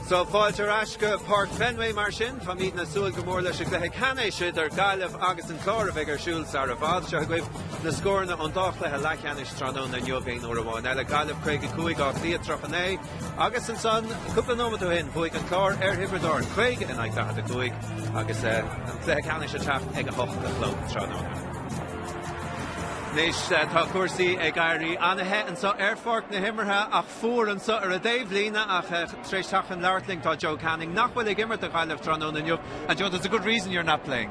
So fáilte ar ais go Páirc Fenway mar sin, táimidne ag súil go mór leis an gcluiche ceannais idir Gaillimh agus an Clár a bheidh ar siúl sar i bhfad. Seo agaibh na scóranna ón dá chluiche leathcheannais tráthnóna inniu aon uair amháin eile, Gaillimh 55, Áth Cliath 39 agus ansan cúpla nóiméad ó shin bhuaigh an Clár ar Thiobraid Árann, 50 in aghaidh 45 agus an cluiche ceannais ag teacht ag 8 a chlog tráthnóna. Anois tá cúrsaí ag éirí an-the anseo ar pháirc na himeartha ach fuar anseo ar an dtaobhlíne ach tar éis teacht chun labhairt linn tá Joe Canning nach bhfuil ag imirt do Ghaillimh tráthnóna inniu. And Joe, there's a good reason you're not playing.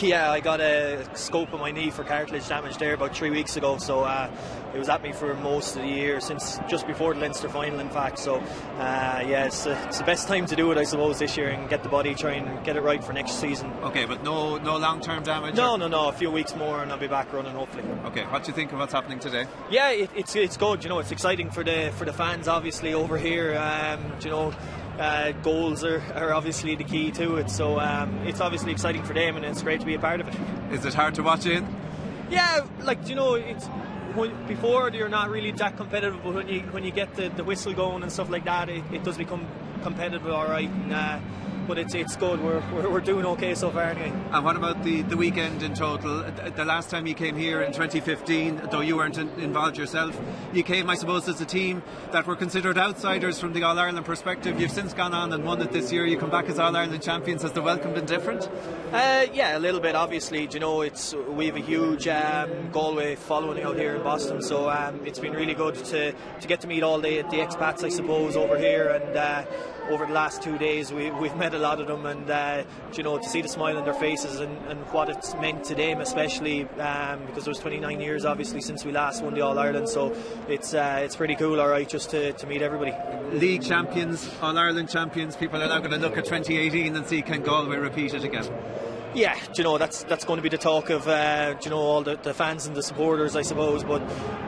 Yeah, I got a scope on my knee for cartilage damage there about three weeks ago, so uh, it was at me for most of the year since just before the Leinster final, in fact. So uh, yeah, it's, uh, it's the best time to do it, I suppose, this year and get the body try and get it right for next season. Okay, but no no long-term damage? No, or? no, no. A few weeks more and I'll be back running hopefully. Okay, what do you think of what's happening today? Yeah, it, it's it's good. You know, it's exciting for the for the fans obviously over here. Um, you know. Uh, goals are, are obviously the key to it so um, it's obviously exciting for them and it's great to be a part of it. Is it hard to watch in? Yeah, like you know it's when, before you're not really that competitive but when you when you get the, the whistle going and stuff like that it, it does become competitive all right and uh, but it's it's good we're, we're, we're doing okay so far anyway. And what about the the weekend in total the last time you came here in 2015 though you weren't in, involved yourself you came I suppose as a team that were considered outsiders from the All-Ireland perspective you've since gone on and won it this year you come back as All-Ireland champions has the welcome been different uh, yeah a little bit obviously do you know it's we have a huge um, Galway following out here in Boston so um, it's been really good to to get to meet all the the expats I suppose over here and uh, over the last two days we, we've met a lot of them and uh, you know to see the smile on their faces and, and what it's meant to them especially um, because it was 29 years obviously since we last won the All-Ireland so it's uh, it's pretty cool all right just to, to meet everybody. League champions, All-Ireland champions, people are now going to look at 2018 and see can Galway repeat it again. Yeah, do you know that's that's going to be the talk of uh, do you know all the, the fans and the supporters I suppose but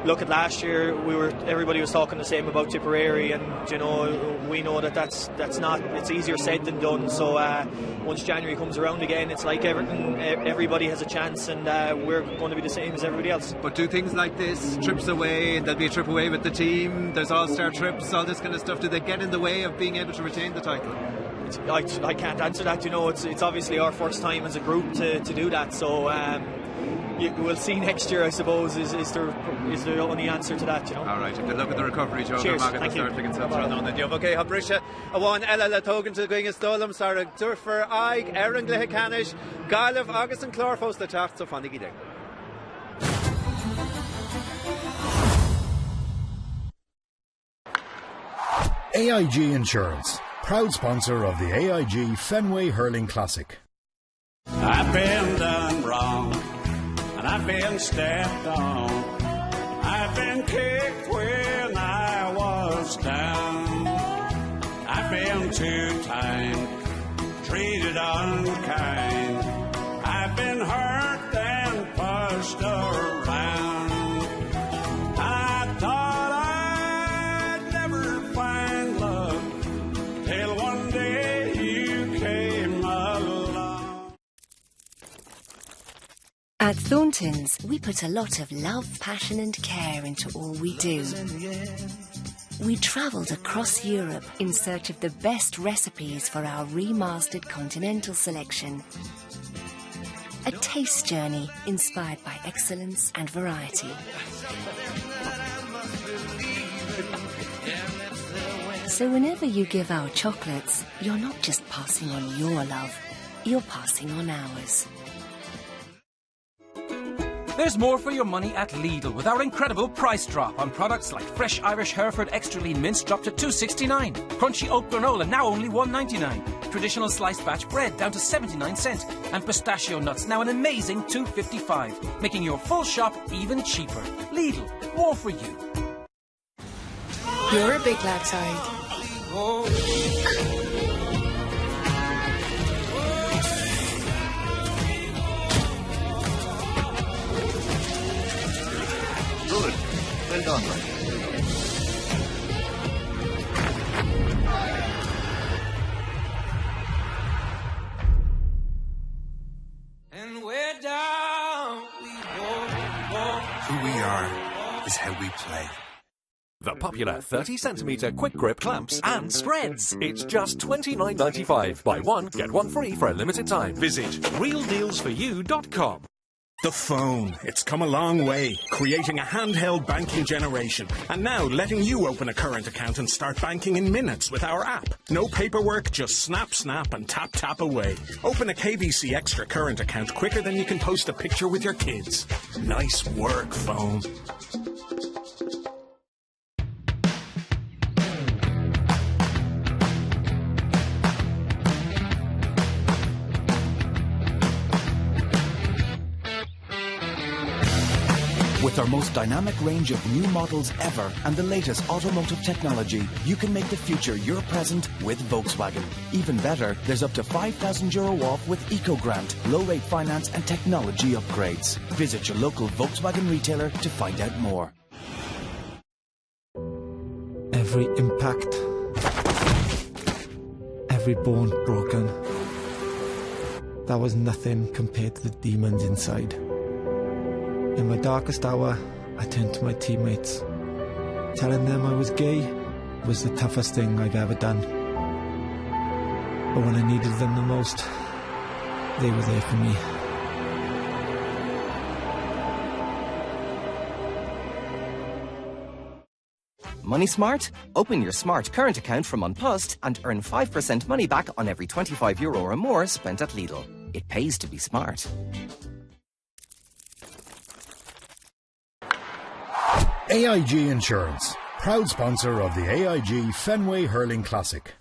look at last year we were everybody was talking the same about Tipperary and you know we know that that's that's not it's easier said than done so uh, once January comes around again it's like everything everybody has a chance and uh, we're going to be the same as everybody else. But do things like this trips away there'll be a trip away with the team there's all-star trips all this kind of stuff do they get in the way of being able to retain the title? I, I can't answer that you know it's it's obviously our first time as a group to, to do that so um, you, we'll see next year I suppose is, is there is the only answer to that you know. All right, good luck with the recovery Joe Cheers, thank you. Okay, Tá briseadh amháin eile le tógaint againn is dóigh liom sara dtabharfar aghaidh ar an gcluiche ceannais, Gaillimh agus an Clár fós le teacht so fanaigí linn. AIG Insurance, proud sponsor of the AIG Fenway Hurling Classic. I've been done wrong and I've been stepped on. I've been kicked when I was down. I've been too kind, treated unkind. I've been hurt and pushed around. I thought I'd never find love till one day you came along. At Thorntons, we put a lot of love, passion and care into all we do. We travelled across Europe in search of the best recipes for our remastered continental selection. A taste journey inspired by excellence and variety. So whenever you give our chocolates, you're not just passing on your love, you're passing on ours. There's more for your money at Lidl with our incredible price drop on products like fresh Irish Hereford extra lean mince dropped to 2.69, crunchy oat granola now only 1.99, traditional sliced batch bread down to 79 cent, and pistachio nuts now an amazing 2.55, making your full shop even cheaper. Lidl, more for you. You're a big lad side. Good. Well done. And we're down we go, go. Who we are is how we play. The popular 30 centimeter quick grip clamps and spreads. It's just $29.95. Buy one, get one free for a limited time. Visit realdealsforyou.com. The phone. It's come a long way, creating a handheld banking generation, and now letting you open a current account and start banking in minutes with our app. No paperwork, just snap, snap, and tap, tap away. Open a KBC Extra current account quicker than you can post a picture with your kids. Nice work, phone. With our most dynamic range of new models ever and the latest automotive technology, you can make the future your present with Volkswagen. Even better, there's up to 5,000 euro off with EcoGrant, low rate finance and technology upgrades. Visit your local Volkswagen retailer to find out more. Every impact, every bone broken, that was nothing compared to the demons inside. In my darkest hour, I turned to my teammates. Telling them I was gay was the toughest thing I've ever done. But when I needed them the most, they were there for me. Money Smart? Open your smart current account from An Post and earn 5% money back on every 25 euro or more spent at Lidl. It pays to be smart. AIG Insurance, proud sponsor of the AIG Fenway Hurling Classic.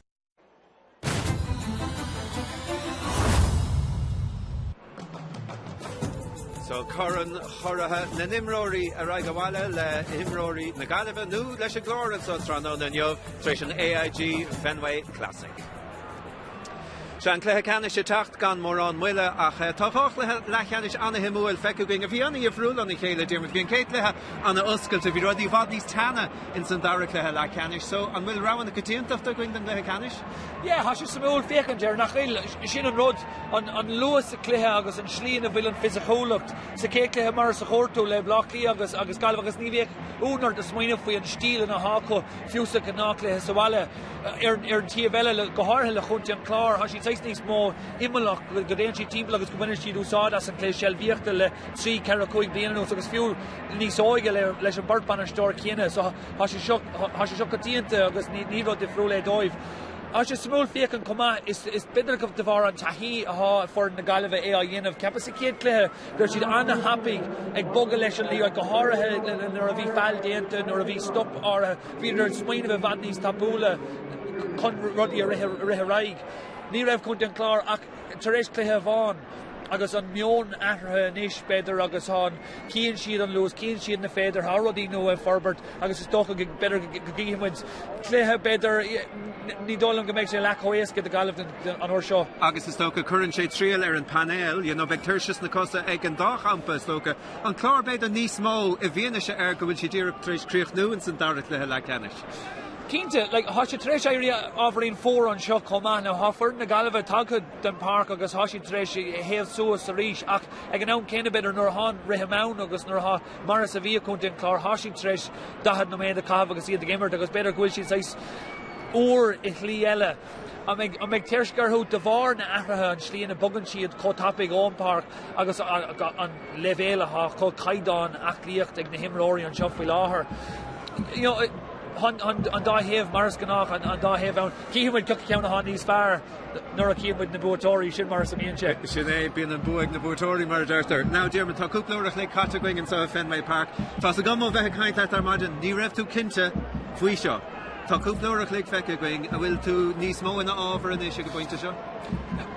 So Corn Churaithe na nImreoirí ar aghaidh abhaile le himreoirí na Gaillimhe nó leis an gClár anso tráthnóna inniu tar éis an AIG Fenway Classic. Sea, an cluiche ceannais ag teacht gan mórán moille ach tá dhá chluiche leathcheannais ana-shuimiúil feicthe againn a bhí ana-dhifriúil óna chéile, Diarmuid. Bhí an chéad chluiche ana-oscailte, bhí rudaí i bhfad níos teanna ins an dara cluiche leathcheannais. So, an bhfuil rogha na coitiantachta againn don gcluiche ceannais? Yeah, tá sé suimiúil féachaint air, nach bhfuil? Sin an rud, an luas sa chluiche agus an slí ina bhfuil an fisiciúlacht sa chéad chluiche mar is a dúirt tú le Bleá Cliath agus agus Gaillimh agus ní bheadh ionadh ort a smaoineamh faoi an stíl ina thá acu fiú sa ghnáthchluiche sa bhaile. Ar an taobh eile, go háirithe le Chontae an Chláir, tá siad saghas níos mó imeallach, go dtéann siad timpeall agus go mbaineann siad úsáid as an chluiche seilbhíochta le trí, ceithre, cúig bliana anuas agus fiú níos óige leis an beirt bainisteoir céanna. So tá sé seo, tá sé seo coitianta agus ní rud difriúil é dóibh. Tá sé suimiúil féachaint chomh maith, is b'fhéidir de bharr an taithí atá ag foireann na Gaillimhe é á dhéanamh. Ceapas sa chéad chluiche go raibh siad an-thapaidh ag bogadh leis an liathróid, go háirithe nuair a bhí feall déanta, nuair a bhí stop áirithe. Bhíodar ag smaoineamh i bhfad níos tapúla chun rudaí a rith ar aghaidh. Ní raibh Contae an Chláir ach tar éis cluiche amháin agus an meon athraithe anois, b'fhéidir, agus tá an, chíonn siad an luas, chíonn siad na féideartha, rudaí nua ag forbairt agus is dócha go, b'fhéidir go gcífidh muid cluiche, b'fhéidir, ní dóigh liom go mbeidh sé leath chomh éasca do Ghaillimh an uair seo. Agus is dócha, cuireann sé triail ar an bpainéal, you know, beidh tuirse sna cosa ag an dá champa, is dócha. An Clár b'fhéidir níos mó i bhfianaise ar go bhfuil siad díreach tar éis críochnú ins an dara cluiche leathcheannais. Cinnte, like, tá sé tar éis éirí ábhairín fuar anseo chomh maith. Now, tá foireann na Gaillimhe tagtha den pháirc agus tá siad tar éis théamh suas arís ach ag an am céanna b'fhéidir nuair atá an rithim ann agus nuair atá mar is a bhí ag Contae an Chláir, tá siad tar éis 40 nóiméad a chaitheamh agus iad ag imirt agus b'fhéidir go bhfuil siad saghas úr i shlí eile. An mbeidh tuirse orthu de bharr na athruithe an slí ina bogann siad chomh tapaidh ón páirc agus an leibhéal atá chomh caighdeán aclaíocht ag na himreoirí anseo faoi láthair. You know, an dá thaobh mar is gnách, an dá thaobh ann. Cífidh muid cén ceann atá níos fearr nuair a chíonn muid na buaiteoirí, sin mar is a mbíonn sé. Sin é, bíonn an bua ag na buaiteoirí mar a deirtear. Now Diarmuid, tá cúpla uair a chloig caite againn anseo i Fenway Park. Tá's agam ó bheith ag caint leat ar maidin, ní raibh tú cinnte faoi seo. Tá cúpla uair a chloig feicthe againn, an bhfuil tú níos mó ina fhábhar anois ag an bpointe seo?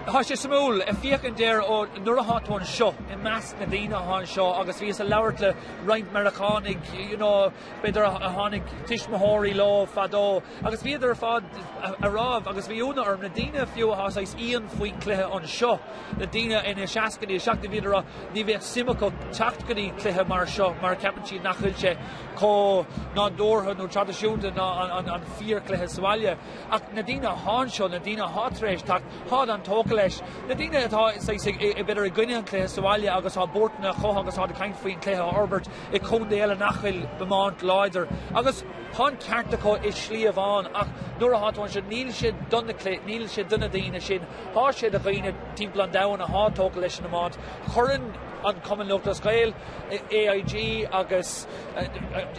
Tá sé suimiúil féachaint air ó nuair atá tú anseo i measc na daoine atá anseo agus bhíos ag labhairt le roinnt Meiriceánaigh you know, b'fhéidir a tháinig tuismitheoirí leo fadó agus bhíodar ar fad a rá agus bhí ionadh orm na daoine fiú atá saghas íon faoin cluiche anseo, na daoine ina seascaidí, seachtaidí bhíodar a rá ní bheadh suim acu teacht go dtí cluiche mar seo mar ceapann siad nach bhfuil sé chomh nádúrtha nó traidisiúnta ná an fíorchluiche sa bhaile. Ach na daoine atá anseo, na daoine atá tar éis teacht, táid an-tógtha leis. leis. Na daoine atá saghas ag b'fhéidir i gcoinne an chluiche sa bhaile agus tá buairteanna acu agus tá ag caint faoin chluiche a fhorbairt i contae eile nach bhfuil iomáint láidir agus tá an ceart acu i slí amháin ach nuair atá tú anseo níl sé do na níl sé do na daoine sin, tá sé do dhaoine timpeall an domhain atá tógtha leis an iomáint. Cuireann an Cumann Lúthchleas Gael, AIG agus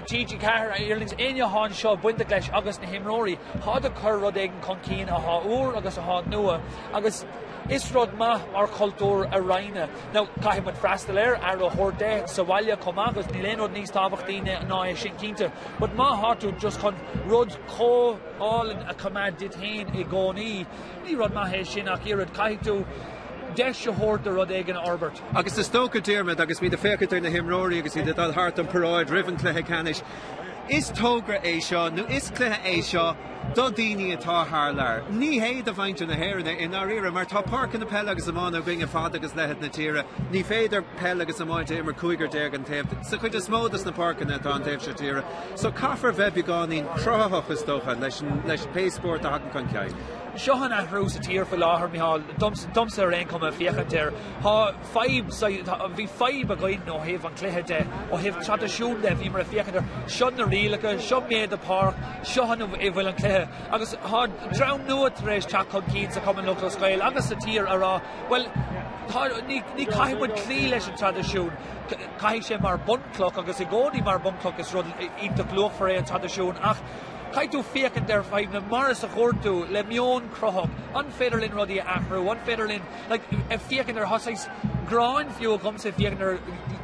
TG4, Eurlinks, éinne atá anseo bainteach leis agus na himreoirí, táid ag cur rud éigin chun cinn atá úr agus atá nua agus is rud maith ár cultúr a roinnt. Now, caithfidh muid freastal air, aire a thabhairt de sa bhaile chomh maith agus níl aon rud níos tábhachtaí ná é sin cinnte. But má thá tú just chun rud chomh álainn a choimeád duit féin i gcónaí, ní rud maith é sin ach oiread. Caithfidh tú deis a thabhairt do rud éigin a fhorbairt. Agus is dócha, Diarmuid, agus muid ag féachaint ar na himreoirí agus iad ag dul thart an paráid roimh an chluiche ceannais, is togra é seo, nó is cluiche é seo do dhaoine atá thar lear. Ní hé do mhuintir na hÉireann é i ndáiríre, mar tá páirceanna peile agus iomána againn fad agus leithead na tíre. Ní féidir peil agus iomáint a imirt cúigear déag an taobh sa chuid is mó de na páirceanna atá an taobh seo tíre. So caithfear bheith beagáinín cruthaitheach is dócha leis leis pé spórt a thagann chun cinn. Seo an athrú sa tír faoi láthair, Micheál, domsa ar aon chuma féachaint air. Tá fadhb, bhí fadhb againn ó thaobh an chluiche de, ó thaobh traidisiún de, bhíomar ag féachaint ar seo na rialacha, seo méid na páirce, seo an a bhfuil an cluiche. Agus tá dream nua tar éis teacht chun cinn sa Chumann Lúthchleas Gael agus sa tír a rá, bhuel, tá, ní, ní caithfidh muid cloí leis an traidisiún, caithfidh sé mar bunchloch agus i gcónaí mar bunchloch is rud iontach luachmhar é an traidisiún ach Caithfidh tú féachaint ar fadhbanna mar is a dhúirt tú, le meon cruthaitheach. An féidir linn rudaí a athrú? An féidir linn, like, féachaint ar, tá saghas gráin fiú agamsa féachaint ar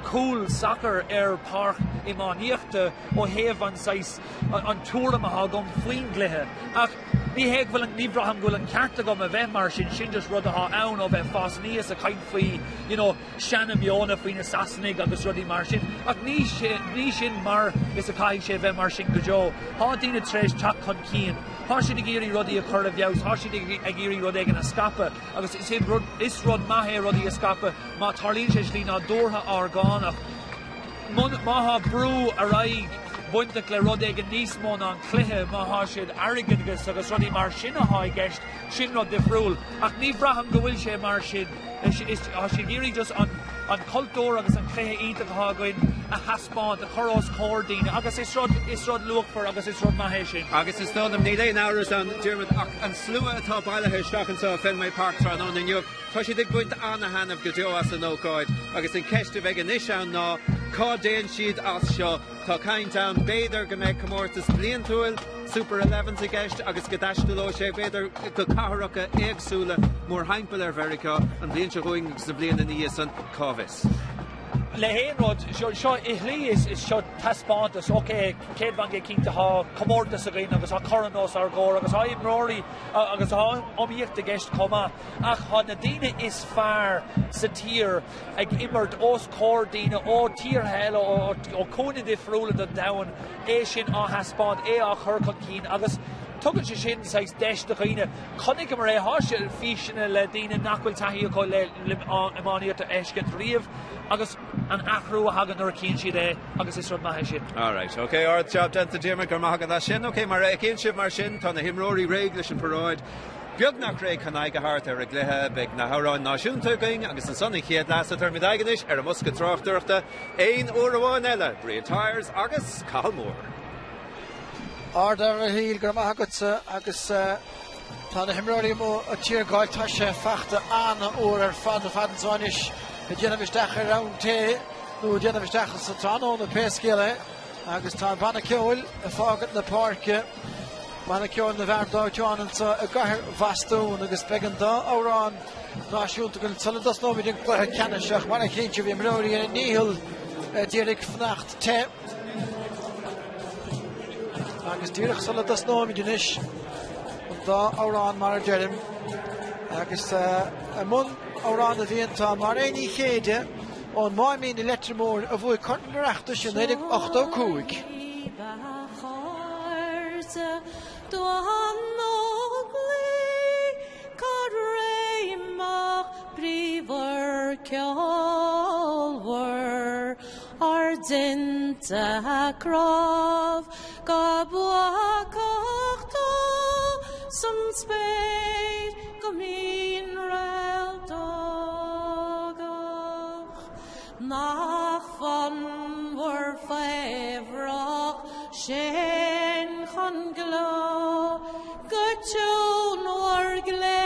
cúl sacair ar páirc iománaíochta ó thaobh an saghas, an tuairim atá agam faoin gcluiche. Ach ní hé go bhfuil an, ní bhraithim go bhfuil an ceart agam a bheith mar sin, sin just rud atá ann ó bheith ag fás aníos ag caint faoi, you know, seana-mheonta faoi na Sasanaigh agus rudaí mar sin, ach ní ní sin mar is a caithfidh sé bheith mar sin go deo. Tá daoine tar éis teacht chun cinn, tá siad ag iarraidh rudaí a chur i bhfeabhas, tá siad ag iarraidh rud éigin a scaipeadh agus is rud is rud maith é rudaí a scaipeadh má tarlaíonn sé slí nádúrtha orgánach. Má tá brú ar aghaidh bainteach le rud éigin níos mó ná an cluiche, má tá siad airgeadas agus rudaí mar sin atá i gceist, sin rud difriúil. Ach ní bhraithim go bhfuil sé mar sin. Tá siad ag iarraidh just an an cultúr agus an cluiche iontach atá againn a thaispeáint, a chur os comhair daoine agus is rud is rud luachmhar agus is rud maith é sin. Agus is dóigh liom, níl aon amhras ann, Diarmuid, ach an slua atá bailithe isteach anseo i Fenway Park tráthnóna inniu, tá siad ag baint ana-thaitneamh go deo as an ócáid agus an cheist a bheidh anois ann ná cá dtéann siad as seo? Tá caint ann, b'fhéidir, go mbeidh comórtas bliantúil Super Elevens i gceist agus go dtaistealóidh sé, b'fhéidir, go cathracha éagsúla mórthimpeall ar Mheiriceá an bhliain seo chugainn agus an bhliain ina dhiaidh san, cá bhfios. Le haon rud, seo i shlí is seo taispeántas, ok, 100% cinnte tá comórtas againn agus tá corn os ár gcomhair agus tá imreoirí agus tá iomaíocht i gceist chomh maith ach tá na daoine is fearr sa tír ag imirt os comhair daoine ó tíortha eile, ó chúinní difriúla den domhan, é sin á thaispeáint, é á chur chun cinn agus tugann sé sin saghas deis do dhaoine. Chonaiceamar é, tá sé físeanna le daoine nach bhfuil taithí acu le iománaíocht a fheiscint riamh agus an athrú a thagann nuair a chíonn siad é agus is rud maith é sin. Alright, ok, ard-jab déanta Diarmuid, go raibh maith agat as sin. Ok, mar a fheiceann sibh mar sin, tá na himreoirí réidh leis an paráid. Beagnach réidh chun aghaidh a thabhairt ar an gcluiche. Beidh na hamhráin náisiúnta againn agus ansan an chéad leath so tabharfaimid aghaidh anois ar an mbosca tráchtaireachta aon uair amháin eile, Brian Tyers agus Cathal Moore. Ard-fhear a Mhichíl, go raibh maith agatsa agus tá na himreoirí amuigh ag tiargáil, tá sé fachta an-fhuar ar fad ar fad anso anois ag déanamh isteach ar am tae nó ag déanamh isteach sa tráthnóna pé scéal é. Agus tá an banna ceoil ag fágaint na páirce, Banna Ceoil na bhFear Dóiteáin anseo i gcathair Bhostún agus beidh an dá amhrán náisiúnta againn sula dtosnóimid an cluiche ceannais ach mar a chíonn sibh imreoirí ar a ndícheall a d'iarraidh fanacht te. Agus díreach sula dtosnóimid anois an dá amhrán mar a deirim agus i mbun amhrán a bhíonn tá Mairéad Ní Chéide ón Máimín i Leitir Móir a bhuaigh Corn an Oireachtais i 1985. Nach fonnmhar faobhrach sinn chun gleo Go tiúin bhur gclé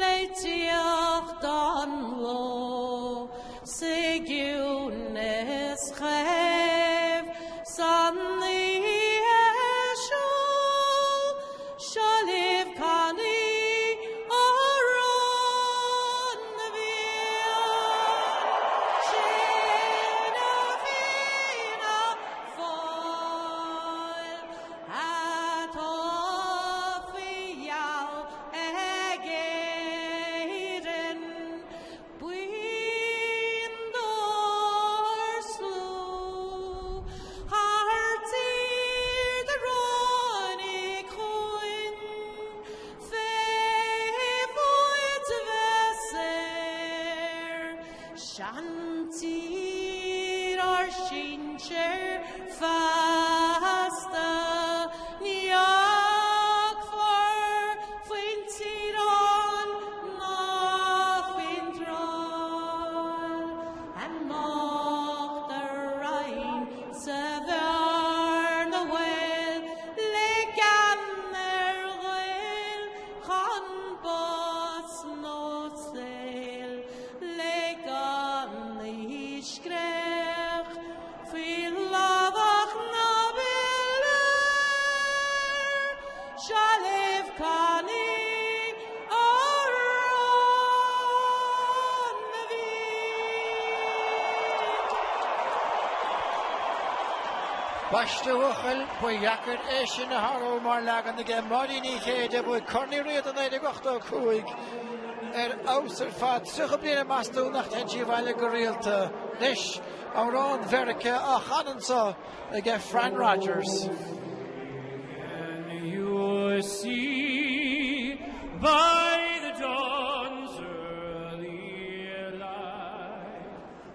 le tíocht an ló Sa gciúnas chaomh san oíche seo Seo libh cannaí Amhrán na bhFiann Sin a Fianna Fáil atá faoi gheall ag Éirinn. Buíon dár slua thar tír do ráinig chugainn fé mhuid bheith saor, seantír ár sinsear feasta ní fhágfar faoin tíorán ná faoin dtráill anocht a roinn sa bhearna bhaoil le gean ar Ghaeil chun bás nó saoil le gunnaí scréach Faoi lámhach na bpiléar, seo libh cannaí Amhrán na bhFiann. Ambaiste a bhuachaill, ba dheacair é sin a shárú mar leagan aige Máirín Uí Chéide a bhuaigh Corn Uí Riada 1985 ar fheabhas ar fad. 30 bliain meas tú nach dtéann sí abhaile go rialta anois. Amhrán Mheiriceá á chanadh anseo aige Fran Rogers. Can you see by the dawn's early light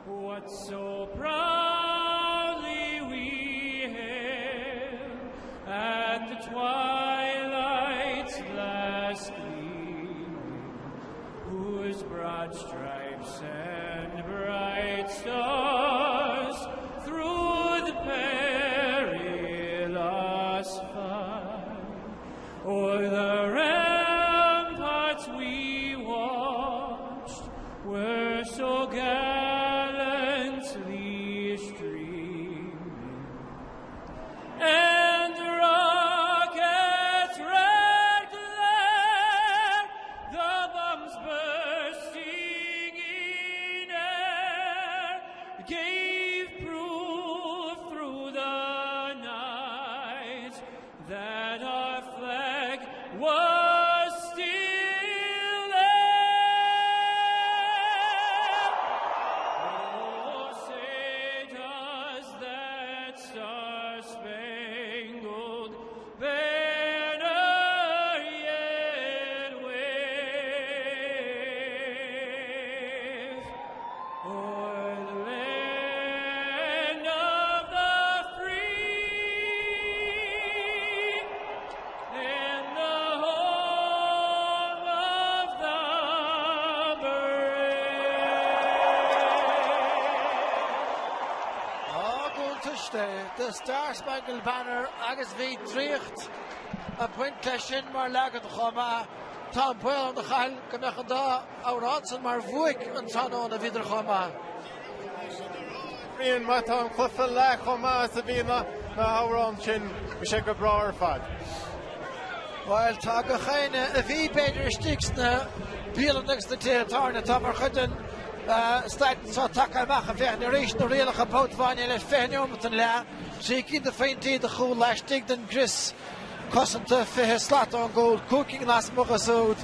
what so proudly we hailed at the twilight's last gleaming, whose broad stripes and bright stars through the perilous fight o'er the ramparts we watched were so gallantly streaming and the rocket's red glare the bombs bursting in air gave proof through the night that our flag was still there. Oh, say does that star-spangled banner yet wave o'er the land of the free and the home of the brave? Á gcúltuiste, The Star Spangled Banner agus bhí draíocht ag baint leis sin mar leagan chomh maith. Tá an baol ann a Chathail go mbeadh an dá amhrán san mar bhuaic an tráthnóna, bhíodar chomh maith. Brian, má tá an cluiche leath chomh maith is a bhí na hamhráin sin, bhí sé go breá ar fad. Bhuel, tá gach éinne a bhí, b'fhéidir, istigh sna bialanna agus sna tithe tábhairne atá mar chuid den staid anseo tagtha amach ag féachaint arís na rialacha babhta amháin eile 20 neomat an leath, 3 cinn de phointí do chúl laistigh den gcrios cosanta, 20 slat ón gcúl, 5 cinn lasmuigh de siúd.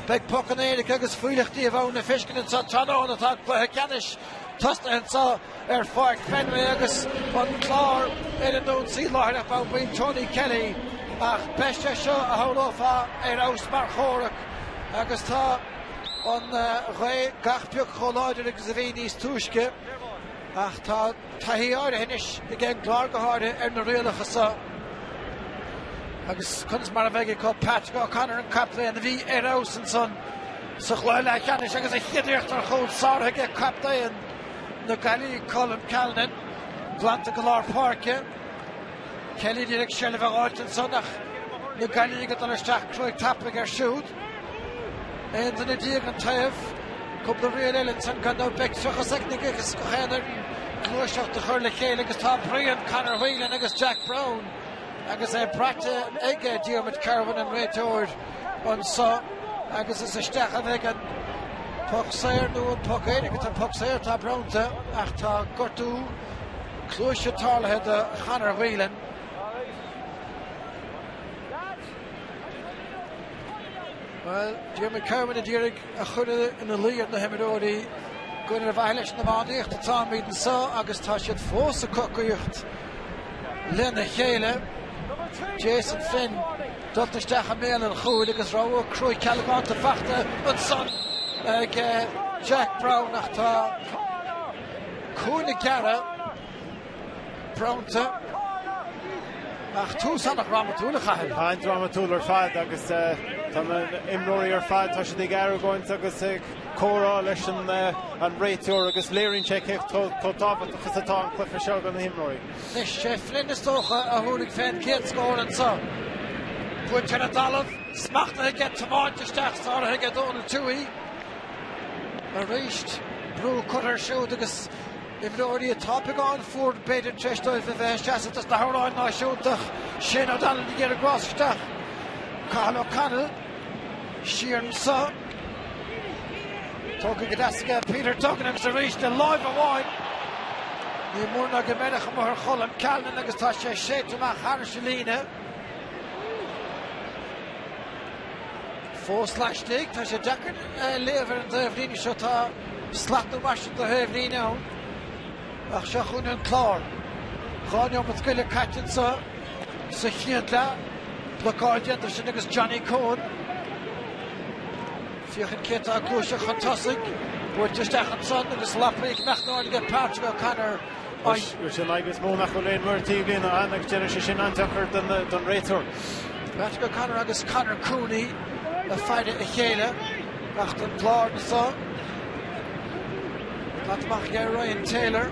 Beidh pocanna éirice agus fuílleach taobh abhainn le feiscint anseo tráthnóna. Tá cluiche ceannais tosnaithe anseo ar Pháirc Fenway agus an Clár ar an ionsaí láithreach bonn buíon Tony Kelly ach beidh sé seo a shamhlófá ar fheabhas mar chomhrac agus tá an ghaoth gach pioc chomh láidir agus a bhí níos túisce ach tá taithí áirithe anois ag an gClár go háirithe ar na rialacha seo agus conas mar a bheidh acu Patrick O'Connor an captaen a bhí ar fheabhas ansan sa chluiche leathcheannais agus a chéad iarracht ar chúl sáraithe aige captaen. na Gaillimhe, Colm Callanan, glanta go lár páirce. Kelly d'iarraidh seilbh a dh'fháilt ansan ach na Gaillimhigh ag dul isteach cruaidh tapaidh air siúd. 11 duine an taobh, cúpla riail eile ansan gan dabht beidh 30 soicind ag gach aon fhoireann gluaiseacht a chur le chéile agus tá bruíon Conor Whelan agus Jack Browne agus é braite ag Diarmuid Kirwan an réiteoir anso agus is isteach a bheidh an poc saor nó an poc éirice an poc saor atá bronnta ach tá gortú cluaise tarlaithe do Chonor Whelan. Bhuel, Diarmuid Kirwan a d'iarraidh a chur ina luí ar na himreoirí gur ar mhaithe leis an iománaíocht atáimid anseo agus tá siad fós ag cogaíocht lena chéile. Jason Flynn dulta isteach i mbéal an chúil agus rogha cruaidh cealgánta fachta ansan ag Jack Browne ach tá cúinne gearra bronnta ach tús an-dhrámatúil a Chathail. An-drámatúil ar fad agus tá na imreoirí ar fad, tá siad ag argóint agus ag comhrá leis an réiteoir agus léiríonn sé cé chomh tábhachtach is atá an cluiche seo do na himreoirí. Anois, sé Flynn is dócha a thabharfaidh fén gcéad scór anseo. Buailte ar an dtalamh, smachtaithe aige, tiomáinte isteach, sáraithe aige Dónal Tuohy. Arís, brú curtha air siúd agus imreoirí atá beagán fuar b'fhéidir tar éis dóibh a bheith ag seasamh dos na hamhráin náisiúnta. Shane O'Donnell ag iarraidh rás isteach. Cathal O'Connell siar anso. Tógtha go deas aige Peter Duggan agus arís le láimh amháin. Ní mór ná go mbeadh amuigh ar Cholm Callanan agus tá sé séidte amach thairis an líne. Fós laistigh, tá sé deacair a léamh ar an dtaobhlíne seo, tá slat nó mar sin de thaobhlíne ann. Ach seo chugainn an Clár. 2 neomat go leith caite anseo sa chéad leath. Blocáil déanta ansin agus Johnny Coen. Féachaint cé atá ag gluaiseacht chun tosaigh. Buailte isteach ansan agus lapaí ag imeacht in airde aige Patrick O'Connor. Is é an fhadhb is mó nach bhfuil aon imreoir taobhlíne ann agus déanann sé sin an-deacair don réiteoir. Patrick O'Connor agus Conor Cooney ag faire a chéile ach don gClár anso. Glanta amach aige Ryan Taylor.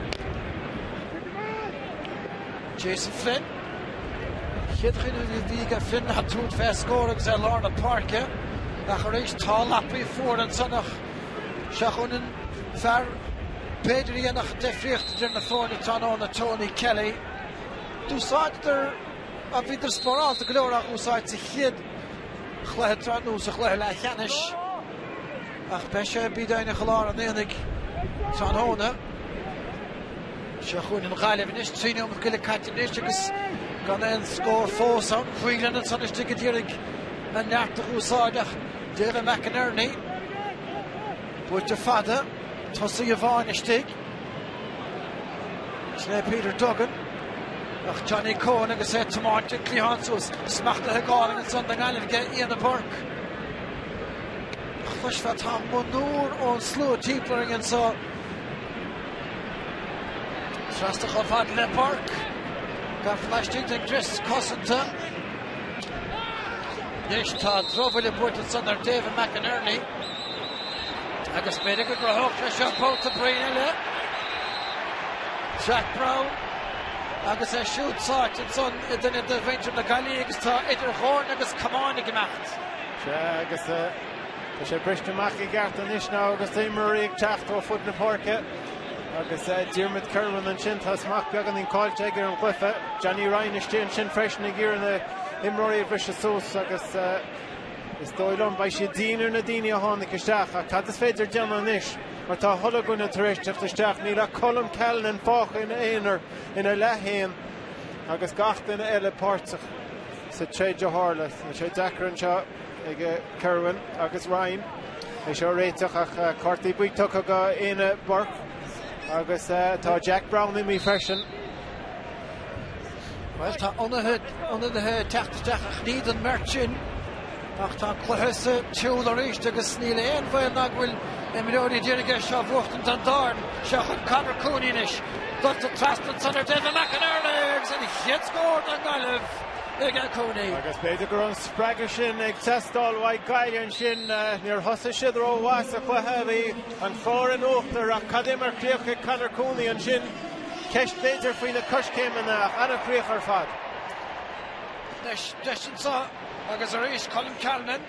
Jason Flynn. Chéad chuimhne a bhí aige Flynn ná tabhairt fé scór agus é i lár na páirce ach arís tá lapaí fuar ansan ach seo chugainn an fear b'fhéidir a dhéanfadh difríocht idir na foirne tráthnóna, Tony Kelly. D'úsáideadar, bhíodar spárálta go leor á úsáid sa chéad chluiche tráth nó sa chluiche leathcheannais ach beidh sé bí deimhneach i lár an aonaigh tráthnóna. Seo chugainn an Ghaillimh anois, 3 neomat go leith caite anois agus gan aon scór fós ann. Whelan ansan istigh a d'iarraidh a neart a úsáid ach David McInerney buailte fada. Tosaí amháin istigh. Sin é Peter Duggan. Ach Johnny Coen agus é ag tiomáint an cliathán suas. Smachtaithe go hálainn ansan don nGaillimh aige Éanna Burke. Chloisfeá tá monuar ón slua timpeall orainn anseo. Trasna chomh fada le Burke. Gafa laistigh den gcrios cosanta. Anois tá drochbhuille buailte ansan ar David McInerney. Agus b'fhéidir go gcruthódh sé seo babhta bruín eile. Jack Browne agus é siúd sáite ansan i nduine de mhuintir na Gaillimhe agus tá idir dhorn agus camáin ag imeacht. Sea, agus tá sé briste amach i gceart anois now agus tá imreoirí ag teacht ó fud na páirce. Agus Diarmuid Kirwan ansin, tá smacht beagáinín caillte aige ar an gcluiche. Johnny Ryan istigh ansin freisin ag iarraidh na himreoirí a bhriseadh suas agus Is dóigh liom, beidh siad dian ar na daoine a tháinig isteach ach cad is féidir déanamh anois mar tá chuile dhuine tar éis teacht isteach, níl ach Colm Callanan fágtha ina aonar ina leath féin agus gach duine eile páirteach sa troid a tharla. Tá sé deacair anseo ag Kirwan agus Ryan é seo a réiteach ach cártaí buí tugtha go Éanna Burke agus tá Jack Browne imithe freisin. Bhuel, tá ionadaithe ag teacht isteach ach ní don mbeirt sin. Ach tá an cluiche sa tsiúl arís agus níl aon bhaol ná go bhfuil imreoirí d'iarraidh é seo a bhuachtaint don dá fhoireann. Seo chugainn Conor Cooney anois. Dulta trasna ansan ar David McInerney agus an chéad scór don Ghaillimh. aige Cooney. Agus b'fhéidir go raibh an spreagadh sin ag teastáil uaidh Gaillimh ansin. Níor thosaigh siad rómhaith sa chluiche, bhí an Clár in uachtar ach cad é mar chríoch ag Conor Cooney ansin. Ceist b'fhéidir faoi na coiscéimeanna ach an-chríoch ar fad. Anois deis anseo agus arís Colm Callanan.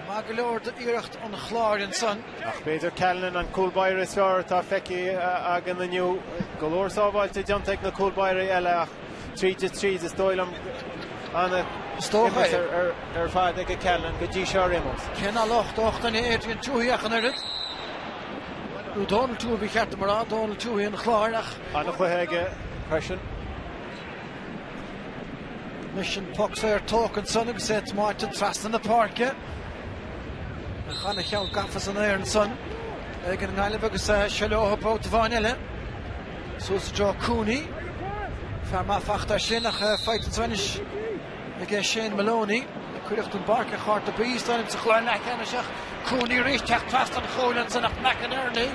Maith go leor d'iarracht an Chláir ansan. Ach b'fhéidir Callanan an cúl báire is fearr atá feicthe againn inniu. Go leor sábháilte déanta ag na cúl báirí eile ach tríd is tríd is dóigh liom an-imirt ar fad ag Callanan go dtí seo ar aon nós. Cé nach lochtódh duine Adrian Tuohy ach an oiread. Nó Donal Tuohy ba cheart dom a rá, Donal Tuohy an Chláir ach. An-chluiche aige freisin. Anois an poc saor tógtha ansan agus é tiomáinte trasna na páirce. Ach ana-cheann gafa san aer ansan ag an nGaillimh agus seo leo babhta amháin eile. Suas i dtreo Cooney. Fear maith fachta air sin ach faighte ansan anois aige Shane Maloney. Cuireadh den bpáirc ar chárta buí is dóigh liom sa chluiche leathcheannais ach Cooney arís teacht trasna an chúil ansan ach McInerney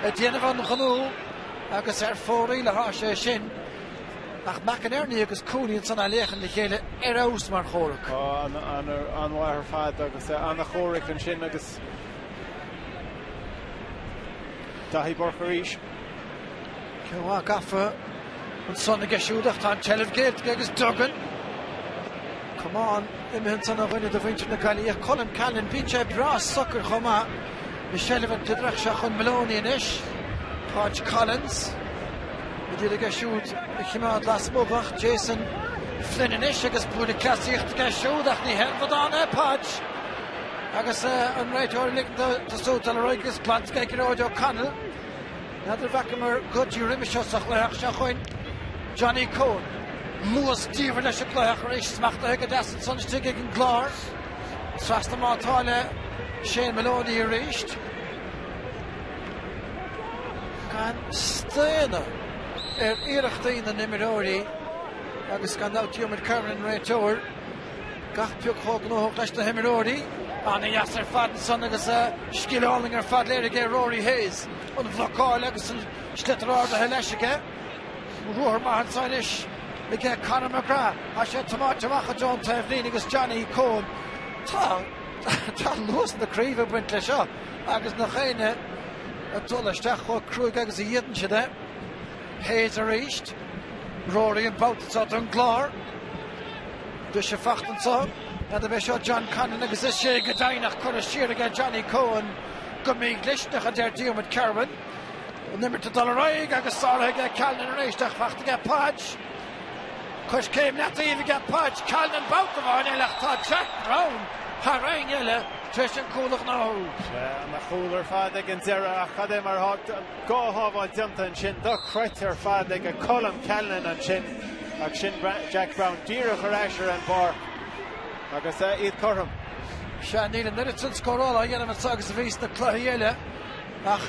ag déanamh an ghnó agus ar fóraoil atá sé sin. Ach McInerney agus Cooney ansan á léachan le chéile ar fheabhas mar chomhrac. Tá an-mhaith ar fad agus an-chomhrac ansin agus Daithí Burke arís. Ceann maith gafa ansan aige siúd ach tá an tseilbh géillte aige agus Duggan. Camán imithe ansan ó dhuine de mhuintir na Gaillimhe. Colm Callanan, bíonn sé breá socair chomh maith. I seilbh an tsliotarach seo chun Maloney anois. Podge Collins ag iarraidh é siúd a choimeád lasmuigh ach Jason Flynn anois agus bualadh cleasaíocht aige siúd ach ní haon bhradán é Podge agus an réiteoir ag ligean dó tosú dul ar aghaidh agus glanta aige Gearóid O'Connell. N'fheadar an bhfacamar go dtí roimhe seo sa chluiche ach seo chugainn Johnny Coen. Luas diamhair leis an gcluiche ach arís smachtaithe go deas ansan istigh ag an gClár. Trasna má tá le Shane Maloney arís. Gan staonadh ar iarrachtaí na n-imreoirí agus gan dabht Diarmuid Kirwan an réiteoir. Gach pioc chomh gnóthach leis na himreoirí. Ana-dheas ar fad ansan agus scil álainn ar fad léirithe aige Rory Hayes. An bhlocáil agus an sliotar ardaithe leis aige. Ruathar maith anso anois aige Conor McGrath. Tá sé tiomáinte amach i dtreo an taobhlíne agus Johnny Coen. Tá tá luas na craoibhe ag baint leis seo agus nach éinne ag dul isteach chomh cruaidh agus a d'fhéadann siad é. Hayes arís. Rory an babhta seo don gClár. Briseadh fachta anso. N'fheadar ab é seo John Conlon agus is é go deimhin ach curtha siar aige Johnny Coen go mídhlisteanach a deir Diarmuid Kirwan. An imirt ag dul ar aghaidh agus sáraithe aige Callanan arís ach fachta aige Podge. Coiscéim leataobh aige Podge. Callanan babhta amháin eile ach tá Jack Browne thar éinne eile tar éis an cúl a ghnóthú. Sea, ana-chúl ar fad ag an deireadh ach cad é mar atá dhá shábháil déanta ansin, dochreidte ar fad ag Colm Callanan ansin ach sin Jack Browne díreach ar ais ar an bpáirc agus iad cothrom. Sea, níl an oiread sin scórála á dhéanamh anseo agus a bhí sna cluichí eile. Ach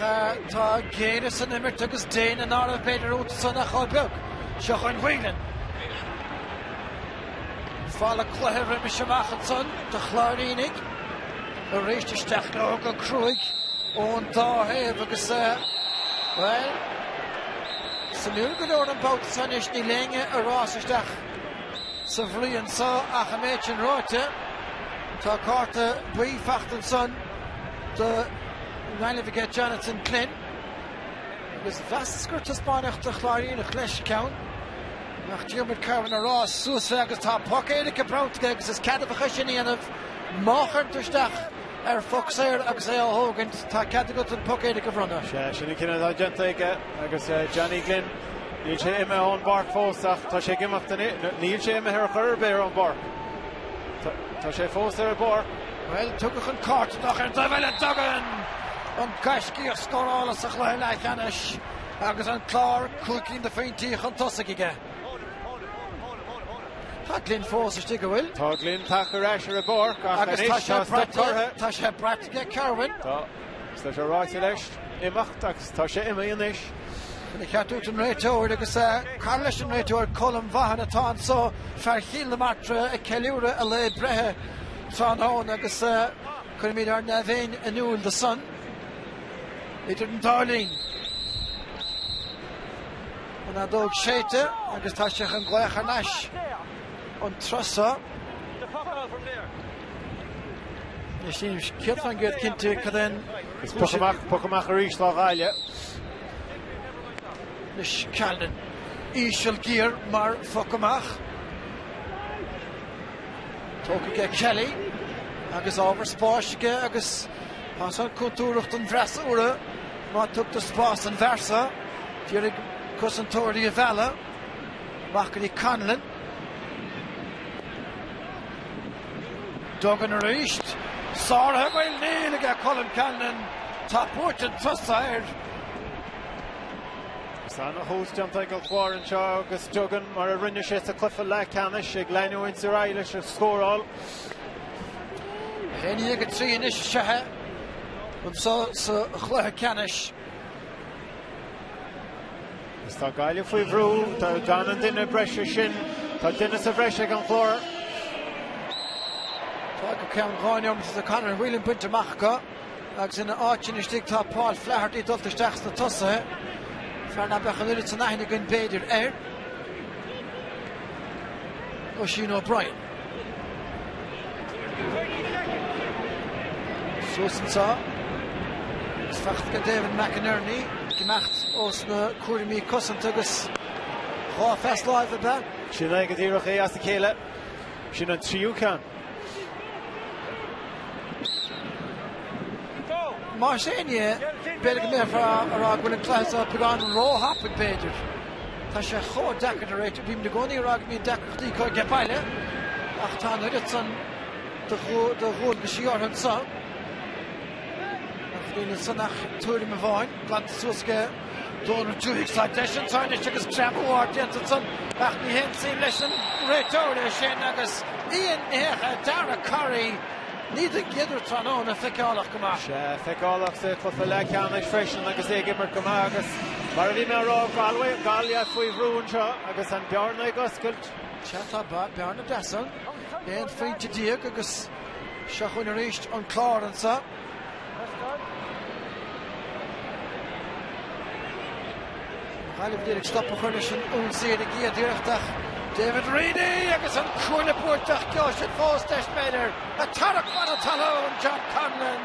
tá géire san imirt agus déine ná raibh b'fhéidir iontu san ach chomh beag. Seo chugainn Whelan. Falla cloiche roimis amach ansan do Chláirínigh. Arís isteach leo go cruaidh ón dá thaobh agus, bhuel, suimiúil go leor an babhta seo anois níl éinne ag rás isteach sa bhrí anso ach an méid sin ráite tá cárta buí fachta ansan do Ghaillimh aige Jonathan Glynn agus mheasas gur taispeáineadh do Chláiríneach leis ceann ach Diarmuid Kirwan ag rá suas é agus tá poc éirice bronnta aige agus is ceadmhach é sin a dhéanamh má chuireann tú isteach ar phoc saor agus é á thógaint tá cead agat an poc éirice a bhronnadh. Sea, sin an cinneadh atá déanta aige agus Johnny Glynn, níl sé imithe ón bpáirc fós ach tá sé ag imeacht anois, níl sé imithe ar chor ar bith ón bpáirc. Tá sé fós ar an bpáirc. Bhuel, tugadh an cárta ach ar an dtaobh eile Duggan! An gaiscíoch scórála sa chluiche leathcheannais agus an Clár cúig cinn de phointí chun tosaigh aige. Tá Glynn fós istigh, an bhfuil? Tá Glynn tagtha ar ais ar an bpáirc ach anois tá stop curtha. Tá sé braite aige Kirwan. Tá. Tá sé ráite leis imeacht agus tá sé imithe anois. Chun a cheartú don réiteoir agus cara leis an réiteoir Colm Vaughan atá anso, fear Chill na Martra ag ceiliúradh a lae breithe tráthnóna agus cuirimid ár ndea-mhéin in iúl dó san. Idir an dá linn. An fheadóg séidte agus tá sé chun glaoch thar n-ais. an turas seo. Anois nílim 100% cinnte cad é an. Is poc amach, poc amach arís do Ghaillimh. Anois Callinan íseal géar mar phoc amach. Tógtha aige Kelly agus ábhar spáis aige agus tá san contúirteach don bhfreasúra má tugtar spás don bhfear seo. D'iarraidh cosantóirí a mhealladh amach go dtí Conlon. Duggan arís. Sáraithe bhuel níl aige Colm Callanan. Tá buaite an turas seo air. Is ana-thús déanta ag an Chlár anseo agus Duggan, mar a rinne sé sa chluiche leathcheannais, ag leanúint ar aghaidh leis an scóráil. 1-3 anois is ea é anseo sa chluiche ceannais. Is tá Gaillimh faoi bhrú, tá gan an duine breise sin, tá duine sa bhreis ag an Chlár. Tá go ceann 2 neomat is Conor Whelan bainte amach acu agus ina áit sin istigh tá Paul Flaherty dulta isteach sna tosaithe, fear ná beadh an oiread san aithne againn b'fhéidir air. Oisín O'Brien. Suas anseo agus fachta aige David McInerney ag imeacht ós na cúraimí cosanta agus 2 phas láimhe ab ea? Sin é go díreach é as a chéile. Sin an tríú ceann. Más aon ní é, b'fhéidir go mbeifeá a rá go bhfuil an cluiche seo beagán róthapaidh, b'fhéidir. Tá sé chomh deacair a réiteach. Bímid i gcónaí ag rá go mbíonn deacrachtaí acu age baile ach tá an oiread san de dhualgaisí orthu anseo. Ach níl ansan ach tuairim amháin glanta suas aige Dónal Tuohy. Tá deis anseo anois agus preabadh ard déanta ansan ach ní haontaím leis an réiteoir é sin agus Ian ní hea, Dara Corrie. Ní den gcéad uair tráthnóna, feiceálach go maith. Sea, feiceálach sa chluiche leathcheannais freisin agus é ag imirt go maith agus mar a bhí mé a rá, Galway, Gaillimh faoi bhrú anseo agus an bearna ag oscailt. Sea, tá bearna deas ann, 11 phointe agus seo chugainn arís an Clár anseo. Gaillimh ag iarraidh stop a chur leis an ionsaí ar an gcéad iarracht ach David Reidy agus an cuaille buailte ach gheobhaidh siad fós deis b'fhéidir ag tarrac fan an talún John Conlon.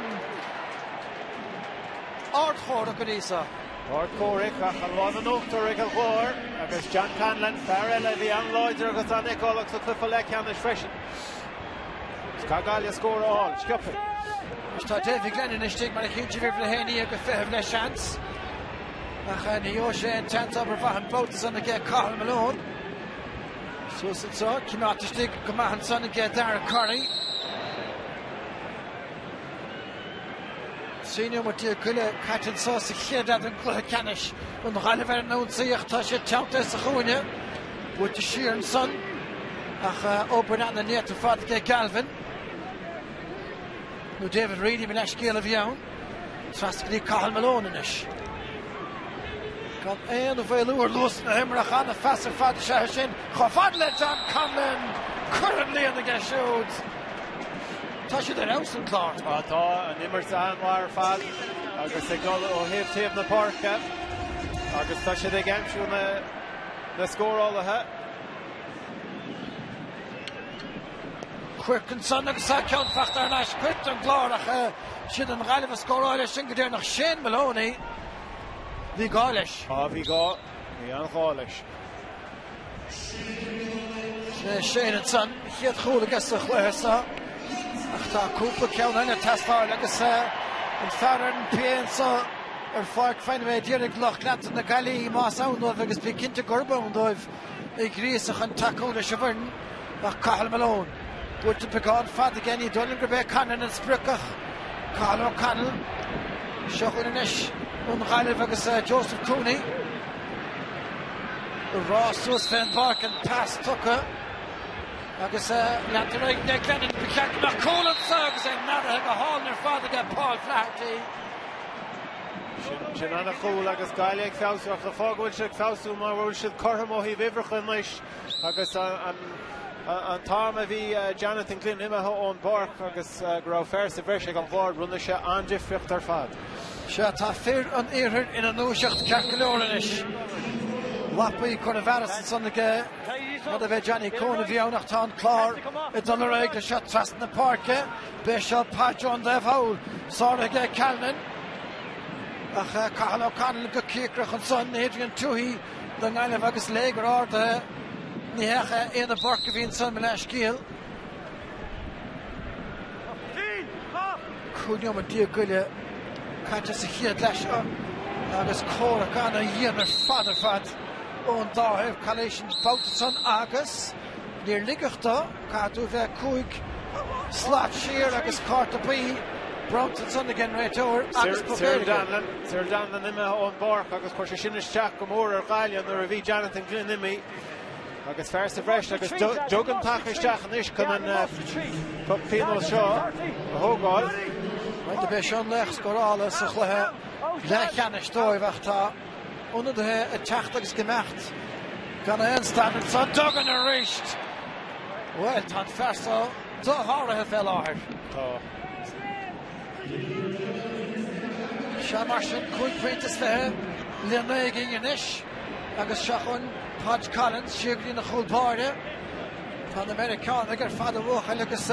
Ardchomhrac go dtí seo. Ardchomhrac ach an lámh in uachtar ag an gClár agus John Conlon, fear eile a bhí an-láidir agus an-fheiceálach sa chluiche leathcheannais freisin. Caithfidh Gaillimh scór a fháil, sciobtha. Anois tá Davy Glennon istigh mar a chinn sibh uimhir 11 ag feitheamh le seans. Ach ní gheobhaidh sé an tseans obair mhaith an babhta san aige Cathal Malone. Suas anseo, coimeádta istigh go maith ansan aige Dara Corrie. 13 neomat go leith caite anseo sa chéad leath den gcluiche ceannais. An Ghaillimh ar an ionsaí ach tá sé teanntaithe sa chúinne. Buailte siar ansan ach obair ana-néata ar fad aige Galvin. Nó David Reidy, mo leithscéal a bhí ann. Trasna go dtí Cathal Malone anois. Gan aon mhaolú ar luas na himeartha ach ana-phas ar fad is ea é sin. Chomh fada le John Conlon! Cur an líon aige siúd. Tá siad ar fheabhas an Clár. Á tá, an imirt an-mhaith ar fad agus ag dul ó thaobh taobh na páirce agus tá siad ag aimsiú na na scórálaithe. Quirke ansan agus tá ceann fachta thar n-ais Quirke don gClár ach siad an Ghaillimh a scóráil é sin go deireanach. Shane Maloney, bhí gá leis. Á bhí gá, bhí an-ghá leis. Sin é Shane ansan, chéad chúl aige sa chluiche seo ach tá cúpla ceann eile ag teastáil agus an fear ar an PA anseo ar Pháirc Fenway a d'iarraidh lucht leanta na Gaillimhe más ann dóibh agus bí cinnte gurb ann dóibh a ghríosadh chun tacú leis an bhfoireann ach Cathal Malone buailte beagán fada aige ní dóigh liom gurb é Conlon an sprioc ach Cathal O'Connell seo chugainn anois an Ghaillimh agus Joseph Cooney ag rás suas fén bpáirc an pas tugtha agus leantar ar aghaidh le Glennon ba cheart go mbeadh cúl anseo agus é mearaithe go hálainn ar fad aige Paul Flaherty. Sin an-chúl agus Gaillimh ag feabhsú ach an fáth go bhfuil siad ag feabhsú mar go bhfuil siad cothrom ó thaobh uimhreacha anois agus an t-am a bhí Jonathan Glynn imithe ón bpáirc agus go raibh fear sa bhreis ag an gClár, rinne sé an-difríocht ar fad. Sea, tá fir an iarthair ina ndúiseacht ceart go leor anois. Lapaí curtha i bhfearas ansan aige rud a bheith Johnny Coen a bhí ann ach tá an Clár ag dul ar aghaidh leis seo trasna na páirce. B'é seo Podge ón dtaobh thall, sáraithe aige Calnan. Ach Cathal O'Connell go cíocrach ansan, Adrian Tuohy don nGaillimh agus léigear ardaithe. Ní hea ach Éanna Burke a bhí ansan, mo leathscéal. 15 neomat go leith caite sa chéad leath seo agus comhrac ana-dhian ar fad ar fad ón dá thaobh. Calaois an babhta san agus níor ligeadh dó, caithfidh tú a bheith 5 slat siar agus cárta buí bronnta ansan ag an réiteoir agus poc éirice. Cyril Donnellan imithe ón bpáirc agus chuir sé sin isteach go mór ar Ghaillimh nuair a bhí Jonathan Glynn imithe. Agus fear sa bhreis agus Duggan tagtha isteach anois chun an poc pionóis seo a thógáil. Bhuel, do b'é seo an laoch scórála sa chluiche leathcheannais dóibh ach tá ionadaithe ag teacht agus ag imeacht gan aon stad anso. Duggan arís! Bhuel, tá an fear seo dosháraithe fé láthair. Tá. Sea, mar sin, 25 pointe le 9 againn anois agus seo chugainn Podge Collins siar go dtí na chúl báire. Tá na Meiriceánaigh ar fad a bhuachaill agus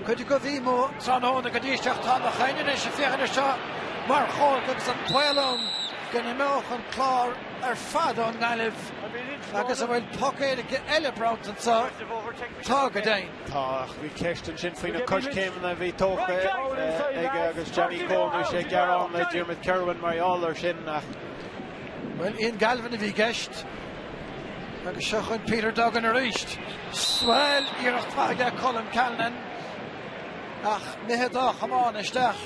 cuid acu a bhí amuigh tráthnóna go dtí seo ach tá na chaint anois ag féachaint air seo mar chomhrac agus an baol ann go n-imeodh an Clár ar fad ón nGaillimh agus an bhfuil poc éirice eile bronnta anseo? Tá go deimhin. Tá, ach bhí ceist ansin faoi na coiscéimeanna a bhí tógtha aige agus Johnny Coen, bhí sé ag gearán le Diarmuid Kirwan mar gheall air sin ach. Bhuel, Ian Galvin a bhí i gceist agus seo chugainn Peter Duggan arís. Bhuel, iarracht mhaith aige Colm Callanan ach imithe dá chamán isteach.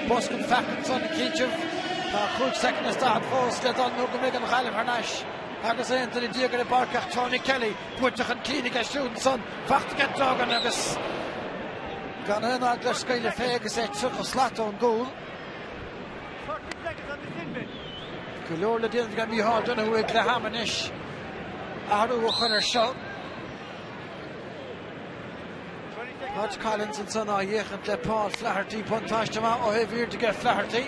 Bosca an pheaca ansan cinnte. Tá 5 soicind is 40 fós le dul nó go mbeidh an Ghaillimh thar n-ais agus 11 duine ar an bpáirc ach Tony Kelly buaite chun cinn aige siúd ansan. Fachta aige Duggan agus gan aon eagla air scaoileadh fé agus é 30 slat ón gcúl. Go leor le déanamh aige Micheál Donoghue ag leath ama anois. Athrú a chur air seo. Podge Collins ansan á fhéachaint le Paul Flaherty, buntáiste maith ó thaobh airde aige Flaherty.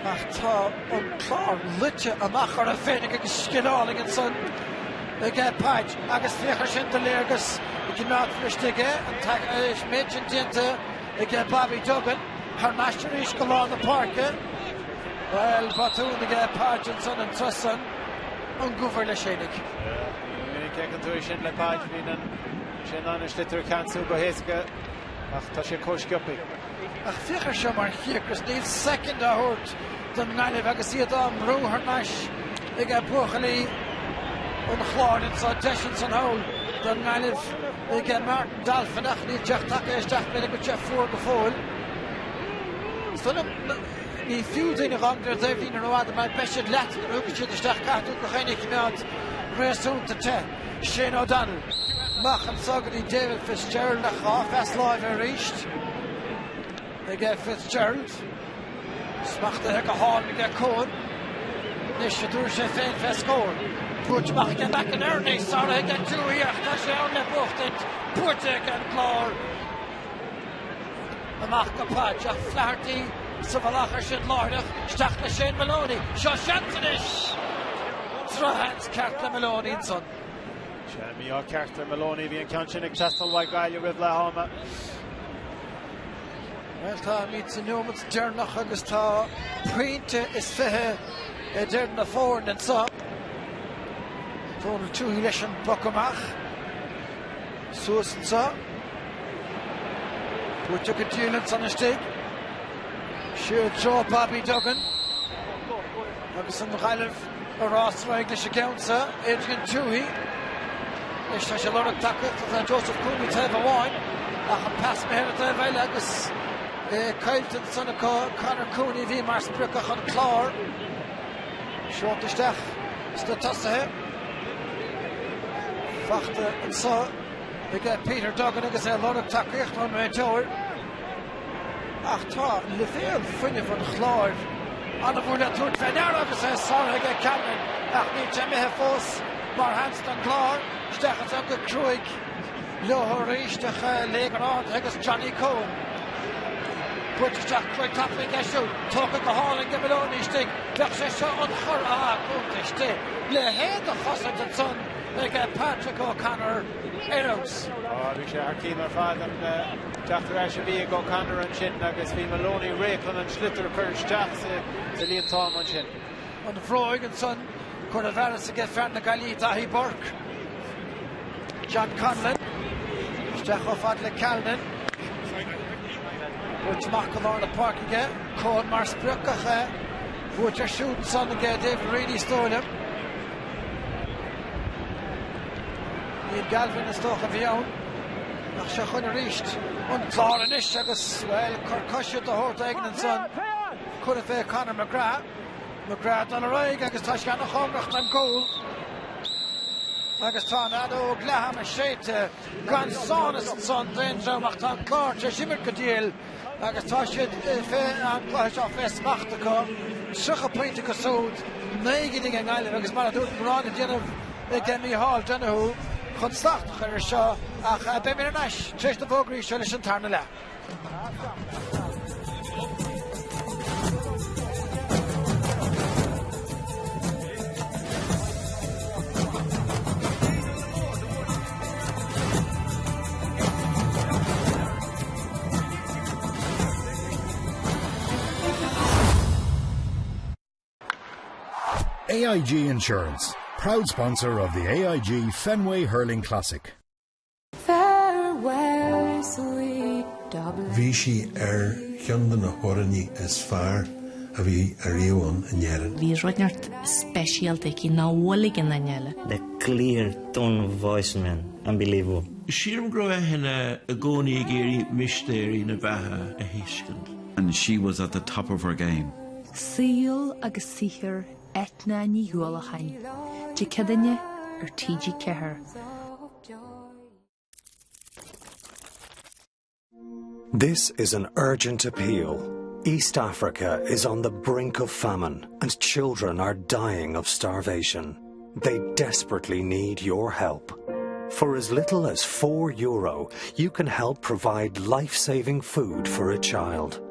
Ach tá an Clár luite amach orthu féinig agus scil álainn ansan aige Podge agus féach air sin do léargas ag coimeádfar istigh é, an méid sin déanta aige Bobby Duggan thar n-ais arís go lár na páirce. Bhuel, botún aige Podge ansan an turas san, an gcumhair leis fhéinig. Ní minic a fheiceann tú é sin le Podge, bíonn an sé in ann an sliotar a cheansú go héasca ach tá sé chomh sciobtha. Ach féach air seo mar chíocras, níl soicind á thabhairt don nGaillimh agus iad á mbrú thar n-ais ag buachaillí an Chláir anseo. Deis ansan thall don nGaillimh ag Martin Dolphin ach níl teacht tagtha isteach, b'fhéidir go bhfuil sé fuar go fóill. Is dóigh liom ní fiú daoine a fhágaint ar an taobhlíne rófhada mar beidh siad leat nuair a thiocfaidh siad isteach, caithfidh tú gach éinne a choimeád réasúnta te. Shane O'Donnell amach anseo go dtí David Fitzgerald ach 2 phas láimhe arís aige Fitzgerald. Smachtaithe go hálainn aige Coen. Anois a dtabharfaidh sé féin fé scór. Buaite amach aige McInerney, sáraithe aige Tuohy ach tá sé ann le buachtaint. Buaite ag an gClár. Amach go Podge ach Flaherty sa mhullach air sin láithreach. Isteach le Shane Maloney. Seo seans anois! Drochsheans ceart le Maloney ansan. Sea, mí-ádh ceart ar Maloney. Bhí an ceann sin ag teastáil uaidh Gaillimh roimh leath ama. Bhuel, táimid sa neomat deireanach agus tá pointe is 20 idir na foirne anseo. Donal Tuohy leis an bpoc amach. Suas anseo. Buaite go diail ansan istigh. Siar i dtreo Bobby Duggan. Agus an Ghaillimh ag rás ar aghaidh leis an gceann seo, Adrian Tuohy. Anois tá sé ag lorg tacaíochta, tá Joseph Cooney taobh amháin ach an pas imithe ar an taobh eile agus é caillte ansan acu. Conor Cooney a bhí mar sprioc ach an Clár seolta isteach sna tosaithe. Fachta anseo aige Peter Duggan agus é ag lorg tacaíocht ón réiteoir. Ach tá leibhéal fuinnimh an Chláir an-mhór le tabhairt fé ndeara agus é sáraithe aige Callan ach níl sé imithe fós mar sheans don gClár. Isteach ansan go cruaidh leo arís ach léigear ardaithe agus Johnny Coen. Buailte isteach crith tapaidh aige siúd. Tógtha go hálainn ag Moloney istigh. Bheadh sé seo an chor ah cúnta istigh. Leithéid de chosaint ansan ag Patrick O'Connor ar fheabhas. Á, bhí sé thar cinn ar fad an teacht ar ais a bhí ag O'Connor ansin agus bhí Moloney réidh chun an sliotar a chur isteach sa líontán ansin. An bhróig ansan curtha i bhfearas aige fear na Gaillimhe Daithí Burke. John Conlon isteach chomh fada le Calnan. Buailte amach go lár na páirce aige. Coen mar sprioc ach buaite air siúd ansan aige David Reilly is dóigh liom. Neil Galvin is dócha a bhí ann. Ach seo chugainn arís an Clár anois agus, bhuel, cor coise de shórt éigin ansan. Curtha fé Conor McGrath. McGrath dul ar aghaidh agus tá sé an-chóngarach don gcúl. Agus tá an fheadóg leath-ama séidte gan sánas ansan d'aon dream ach tá an Clár tar éis imirt go diail agus tá siad fé an cluiche seo fé smacht acu. 30 pointe acu siúd, 9 gcinn ag an nGaillimh agus mar a dúirt mórán le déanamh ag Micheál Donoghue chun slacht a chur air seo ach beimid ar ais tar éis na bhfógraí seo leis an tarna leath. AIG Insurance, proud sponsor of the AIG Fenway Hurling Classic. Farewell, sweet Dublin. Bhí sí ar cheann de na hamhránaithe is fearr a bhí ariamh ann in Éirinn. Bhí rud inteacht speisialta aici nach bhfuil ag aon duine eile. The clear tone of voice, man. Unbelievable. Sílim go raibh Eithne i gcónaí ag iarraidh mistéirí na beatha a thuiscint. And she was at the top of her game. Saol agus saothar Eithne Ní Uallacháin, Dé Céadaoine ar TG4. This is an urgent appeal. East Africa is on the brink of famine and children are dying of starvation. They desperately need your help. For as little as 4 euro, you can help provide life-saving food for a child.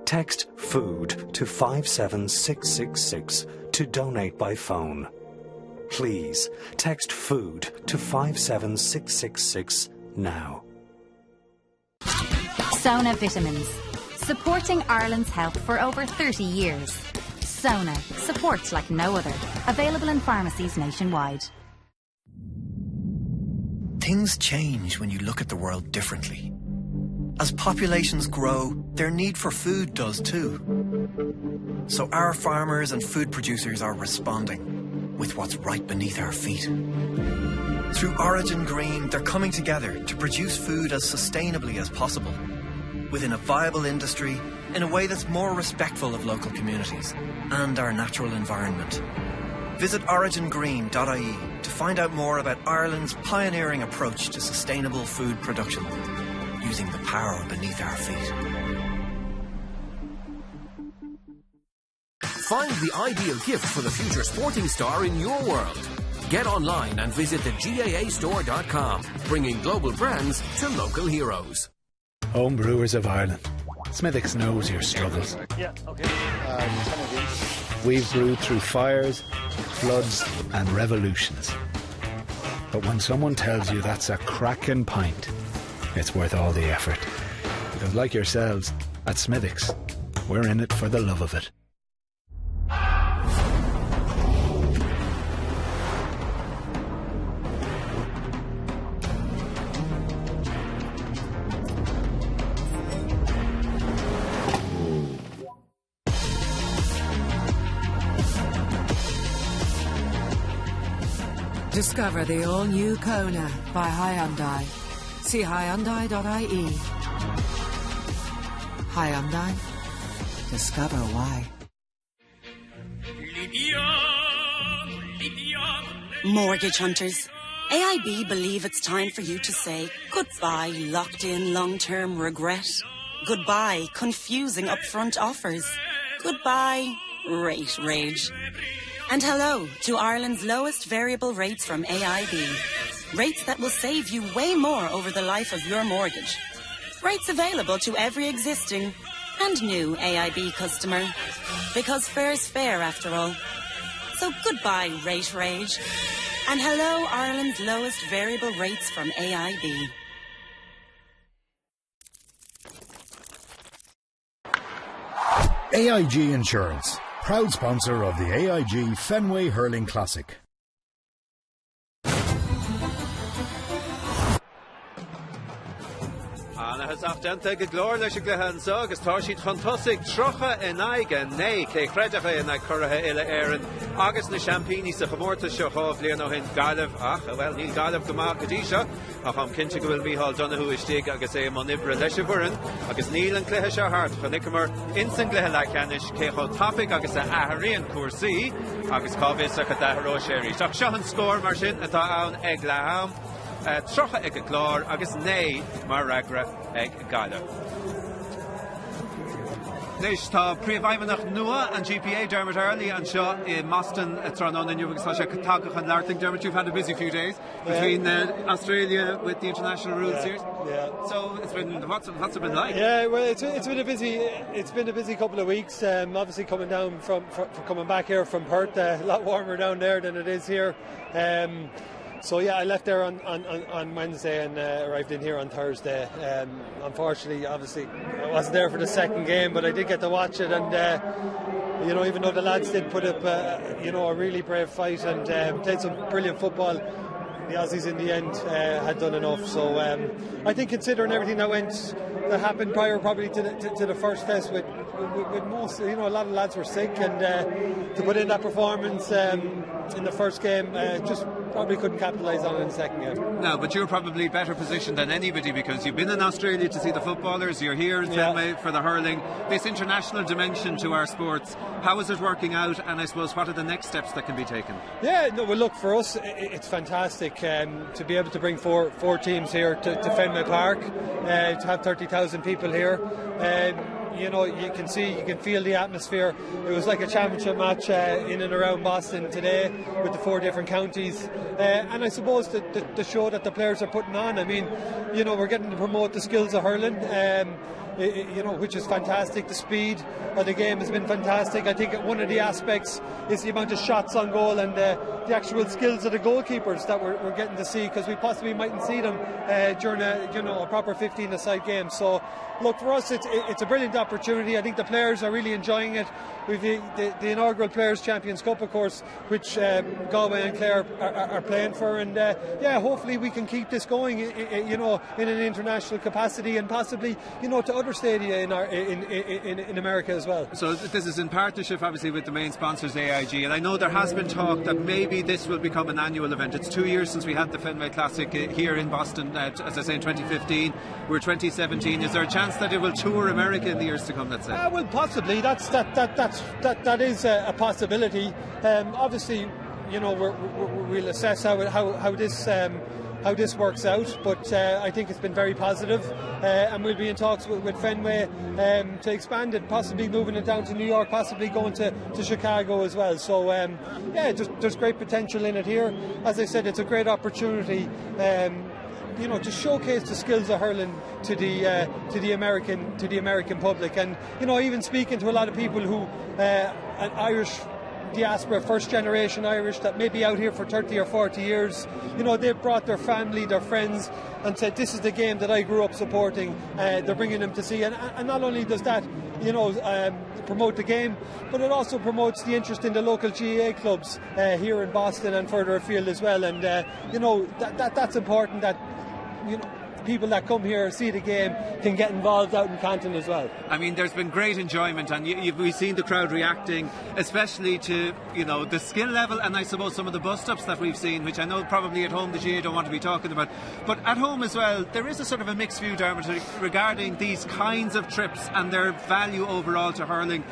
Text FOOD to 57666 to donate by phone. Please text FOOD to 57666 now. Sona Vitamins, supporting Ireland's health for over 30 years. Sona, support like no other. Available in pharmacies nationwide. Things change when you look at the world differently. As populations grow, their need for food does too. So our farmers and food producers are responding with what's right beneath our feet. Through Origin Green, they're coming together to produce food as sustainably as possible, within a viable industry, in a way that's more respectful of local communities and our natural environment. Visit origingreen.ie to find out more about Ireland's pioneering approach to sustainable food production, using the power beneath our feet. Find the ideal gift for the future sporting star in your world. Get online and visit the GAAstore.com, bringing global brands to local heroes. Home Brewers of Ireland. Smithwick's knows your struggles. Yeah, okay. Uh, We've brewed through fires, floods and revolutions. But when someone tells you that's a cracking pint, it's worth all the effort. Because like yourselves, at Smithwick's, we're in it for the love of it. Discover the all-new Kona by Hyundai. See Hyundai.ie. Hyundai. Discover why. Mortgage hunters. AIB believe it's time for you to say goodbye locked in long-term regret. Goodbye confusing upfront offers. Goodbye rate rage. And hello to Ireland's lowest variable rates from AIB. Rates that will save you way more over the life of your mortgage. Rates available to every existing and new AIB customer. Because fair's fair after all. So goodbye rate rage. And hello Ireland's lowest variable rates from AIB. AIG Insurance, proud sponsor of the AIG Fenway Hurling Classic. Ana-thosach déanta ag an gClár leis an gcluiche anseo agus tá siad chun tosaigh 30 in aghaidh 9. Cé chreidfeadh é in aghaidh curaithe uile-Éireann agus na seaimpíní sa chomórtas seo 2 bhliain ó shin, Gaillimh. Ach, bhuel, níl Gaillimh go maith go dtí seo. Ach táim cinnte go bhfuil Mícheál Donoghue istigh agus é i mbun oibre leis an bhfoireann agus níl an cluiche seo thart. Chonaiceamar ins an gcluiche leathcheannais cé chomh tapaidh agus a athraíonn cúrsaí agus cá bhfios ach go d'athróidh sé arís. Ach seo an scór mar sin atá ann ag leath am, 30 ag an gClár agus 9 mar fhreagra ag Gaillimh. Anois tá Príomhfheidhmeannach nua an GPA, Dermot Earley, anseo i mBoston tráthnóna inniu agus tá sé tagtha chun labhairt linn. Dermot, you've had a busy few days. Between Australia with the International Rules yeah, Series. Yeah. So it's been what's, what's it been like? Yeah, well, it's, it's been a busy it's been a busy couple of weeks. Um, obviously coming down from, from, from coming back here from Perth, uh, a lot warmer down there than it is here. Um, so yeah, I left there on, on, on Wednesday and uh, arrived in here on Thursday. Um, unfortunately, obviously, I wasn't there for the second game, but I did get to watch it, and uh, you know, even though the lads did put up, uh, you know, a really brave fight and uh, played some brilliant football, the Aussies in the end uh, had done enough. So um, I think considering everything that went that happened prior probably to the, to, to the first test with, with, with most, you know, a lot of lads were sick and uh, to put in that performance um, in the first game, uh, just probably couldn't capitalise on it in the second game. No, but you're probably better positioned than anybody because you've been in Australia to see the footballers, you're here in Fenway yeah. for the hurling. This international dimension to our sports, how is it working out? And I suppose what are the next steps that can be taken? Yeah, no, well, look, for us, it's fantastic um, to be able to bring four, four teams here to, to Fenway Park, uh, to have 30,000 people here. Um, you know, you can see, you can feel the atmosphere. It was like a championship match uh, in and around Boston today with the four different counties. Uh, and I suppose the, the, the show that the players are putting on, I mean, you know, we're getting to promote the skills of hurling. Um, you know, which is fantastic. The speed of the game has been fantastic. I think one of the aspects is the amount of shots on goal and uh, the actual skills of the goalkeepers that we're, we're getting to see because we possibly mightn't see them uh, during a you know a proper 15-a-side game. So, look for us, it's it's a brilliant opportunity. I think the players are really enjoying it. We've the, the, the inaugural Players Champions Cup, of course, which um, Galway and Clare are, are, are playing for, and uh, yeah, hopefully we can keep this going, you know, in an international capacity and possibly, you know, to other stadia in our in, in, in America as well. So this is in partnership, obviously, with the main sponsors AIG, and I know there has been talk that maybe this will become an annual event. It's two years since we had the Fenway Classic uh, here in Boston, uh, as I say, in 2015. We're 2017. Is there a chance that it will tour America in the years to come? That's it. Uh, well, possibly. That's that that that's that that is a, a possibility. Um, obviously, you know, we're, we're, we'll assess how how how this. Um, how this works out, but uh, I think it's been very positive, uh, and we'll be in talks with, with Fenway um, to expand it, possibly moving it down to New York, possibly going to, to Chicago as well. So um, yeah, just, there's great potential in it here. As I said, it's a great opportunity. Um, you know, to showcase the skills of hurling to the uh, to the American to the American public, and you know, even speaking to a lot of people who uh, an Irish diaspora, first generation Irish that may be out here for 30 or 40 years. You know, they've brought their family, their friends, and said, this is the game that I grew up supporting. Uh, they're bringing them to see. And, and not only does that, you know, um, promote the game, but it also promotes the interest in the local GAA clubs uh, here in Boston and further afield as well. And, uh, you know, that, that, that's important that, you know, people that come here see the game can get involved out in Canton as well. I mean, there's been great enjoyment, and you, you've, we've seen the crowd reacting, especially to you know the skill level, and I suppose some of the bust ups that we've seen, which I know probably at home the GA don't want to be talking about, but at home as well, there is a sort of a mixed view, Dermot, regarding these kinds of trips and their value overall to hurling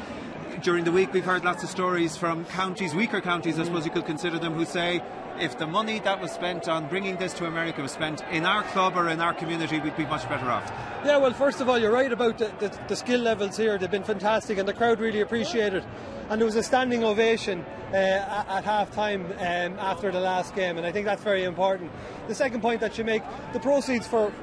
during the week we've heard lots of stories from counties, weaker counties I suppose you could consider them, who say if the money that was spent on bringing this to America was spent in our club or in our community, we'd be much better off. Yeah, well, first of all, you're right about the, the, the skill levels here. They've been fantastic, and the crowd really appreciate it. And there was a standing ovation uh, at half time um, after the last game, and I think that's very important. The second point that you make, the proceeds for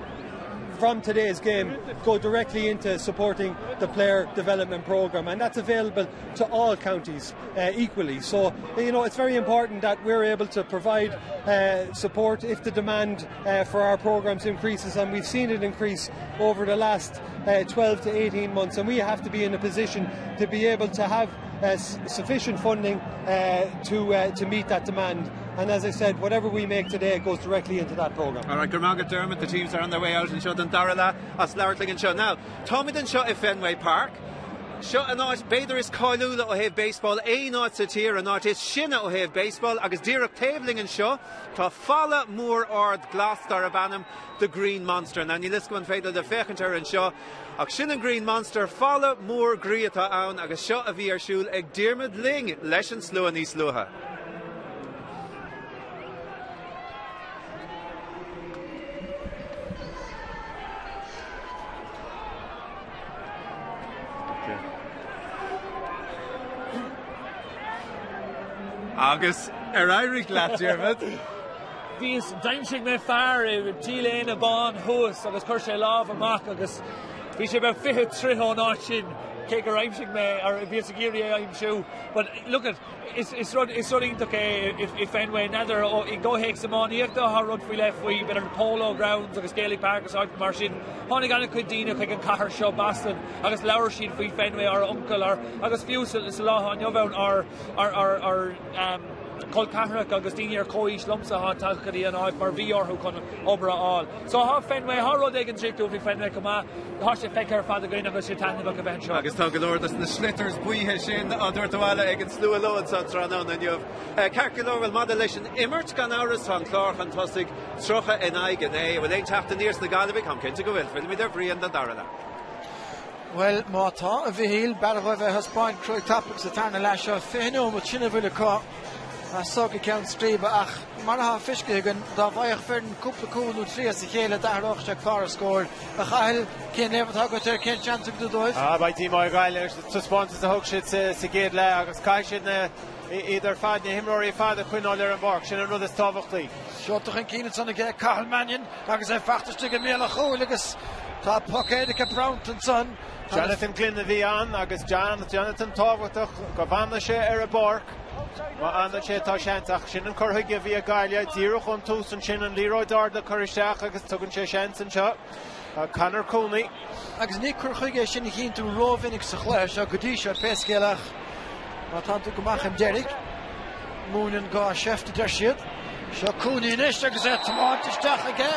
from today's game go directly into supporting the player development program and that's available to all counties uh, equally. So you know it's very important that we're able to provide uh, support if the demand uh, for our programs increases and we've seen it increase over the last uh, 12 to 18 months and we have to be in a position to be able to have uh, sufficient funding uh, to uh, to meet that demand. And as I said, whatever we make today goes directly into that programme. All right, go raibh maith agat Dermot, the teams are on their way out anseo don dara leath as labhairt linn anseo. Now, táimid anseo i Fenway Park. Seo an áit b'fhéidir is cáiliúla ó thaobh baseball, aon áit sa tír, an áit is sine ó thaobh baseball agus díreach taobh linn anseo tá falla mór ard glas darb ainm The Green Monster. Now níl fhios agam an féidir libh féachaint air anseo ach sin an Green Monster, falla mór groí atá ann agus seo a bhí ar siúl ag Diarmuid Lyng leis an slua níos luaithe. Agus ar éirigh leat, Diarmuid? Bhíos, d'aimsigh mé fear i T-léine bán thuas agus chuir sé lámh amach agus bhí sé about 20 troigh ón áit sin cé gur aimsigh mé, or bhíos ag iarraidh é a aimsiú. But look at, Is rud iontach é i Fenway. N'fheadar, i gcomhthéacs iománaíochta, tá rud faoi leith faoi, b'fhéidir na Polo Grounds agus Gaelic Park agus áiteanna mar sin. Tháinig an-chuid daoine chuig an chathair seo, Boston, agus labhair siad faoi Fenway, ár uncail, ár, agus fiú sa lá atá inniu ann, ár, ár, ár, ár col ceathracha agus daoine ar comhaois liomsa atá tagtha go dtí an áit mar bhí orthu chun obair a fháil. So tá Fenway, tá rud éigin draíochtúil faoi Fenway chomh maith. Tá sé feicthe ar fad againn agus sé taitneamhach a bheith anseo. Agus tá go leor dos na sliotars buíthe sin á dtabhairt abhaile ag an slua leo anseo tráthnóna inniu. Ceart go leor, bhuel maidir leis an imirt gan amhras tá an Clár chun tosaigh 30 in aghaidh 9. An bhfuil aon teacht aniar sna Gaillimhigh? Táim cinnte go bhfuil. Fillimid ar Bhrian don dara leath. Bhuel, má tá, a Mhichíl, b'fhearr dhóibh é a thaispeáint cruthaigh tapaidh sa tarna leath seo. 20 nóimeat, sin a bhfuil acu as so go ceann scríbe ach mar atá feiscithe againn, dá bhfaigheadh foireann cúpla cúl nó trí as a chéile d'athródh sé clár an scóir. A Chathail, cén léamh atá agat air, cén seans a thugann tú dóibh? Ah, beidh díomá ar Ghaillimh leis an taispeántas a thug siad sa gcéad leath agus caithfidh siad na, iad ar fad, na himreoirí ar fad a choinneáil ar an bpáirc, sin an rud is tábhachtaí. Seolta chun cinn ansan aige Cathal Mannion agus é fachta istigh i mbéal an chúil agus tá poc éirice bronnta ansan. Jonathan Glynn a bhí ann agus Jonathan tábhachtach go bhfanadh sé ar an bpáirc. Má fhanann sé tá seans ach sin an cur chuige a bhí ag Gaillimh díreach ón tús ansin an liathróid ard a chur isteach agus tugann sé seans anseo Conor Cooney. Agus ní cur chuige é sin a chíonn tú rómhinic sa chluiche seo go dtí seo pé scéal ach má tánn tú go maith chun deiridh, múineann gá seift a deir siad. Seo Cooney anois agus é tiomáinte isteach aige.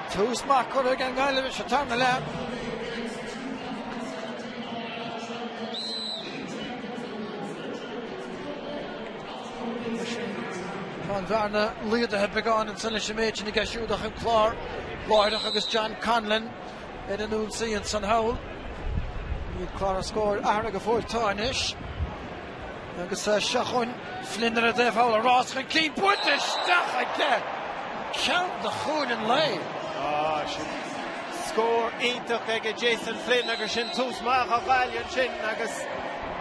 Tús maith curtha ag an nGaillimh sa tarna leath. Tá an bhearna laghdaithe beagán ansan leis an méid sin aige siúd ach an Clár láithreach agus John Conlon ina n-ionsaí ansan thall. Níl clár an scóir athraithe go fóill tá anois. Agus seo chugainn Flynn ar an dtaobh thall, a rás chun cinn, buailte isteach aige! Ceann de chúil an lae! Ah, sin scór iontach aige Jason Flynn agus sin tús maith do Ghaillimh ansin agus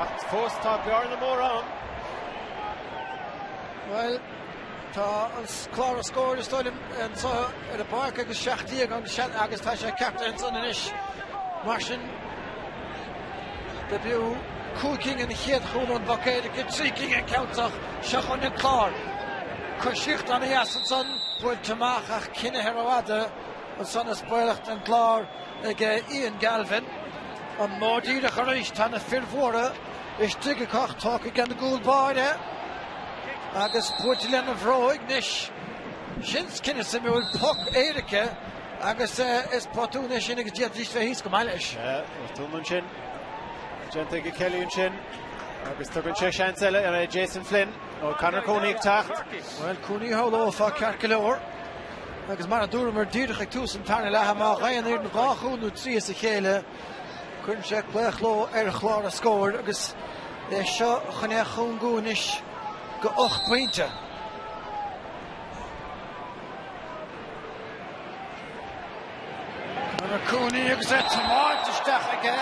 ach fós tá bearna mór ann. Bhuel, tá an clár an scóir is dóigh liom anseo ar an bpáirc agus 17 agus tá sé ceartaithe ansan anois. Mar sin de b'fhiú 5 cinn an chéad chúl ón bpoc éirice, 3 cinn an ceann seo, seo chugainn an Clár. Coisíocht ana-dheas ansan, buailte amach ach cinnithe rófhada ansan is baolach don gClár ag Ian Galvin. An modh díreach arís, tá na fir mhóra istigh acu ach tógtha ag an gcúl báire agus buailte lena bhróig anois. Sin cinneadh suimiúil, poc éirice agus is botún é sin agus d'fhéadfaidís bheith thíos go maith leis. Botún ansin déanta ag Kelly ansin agus tugann sé seans eile ar Jason Flynn ó Conor Cooney ag teacht. Bhuel, Cooney shamhlófá ceart go leor agus mar a dúramar díreach ag tús an tarna leatha má fhaigheann fhoireann dhá chúl nó trí as a chéile, Cuireann sé claochló ar chlár an scóir agus é seo chun é a chúngú anois go 8 bpointe. Conor Cooney agus é tiomáinte isteach aige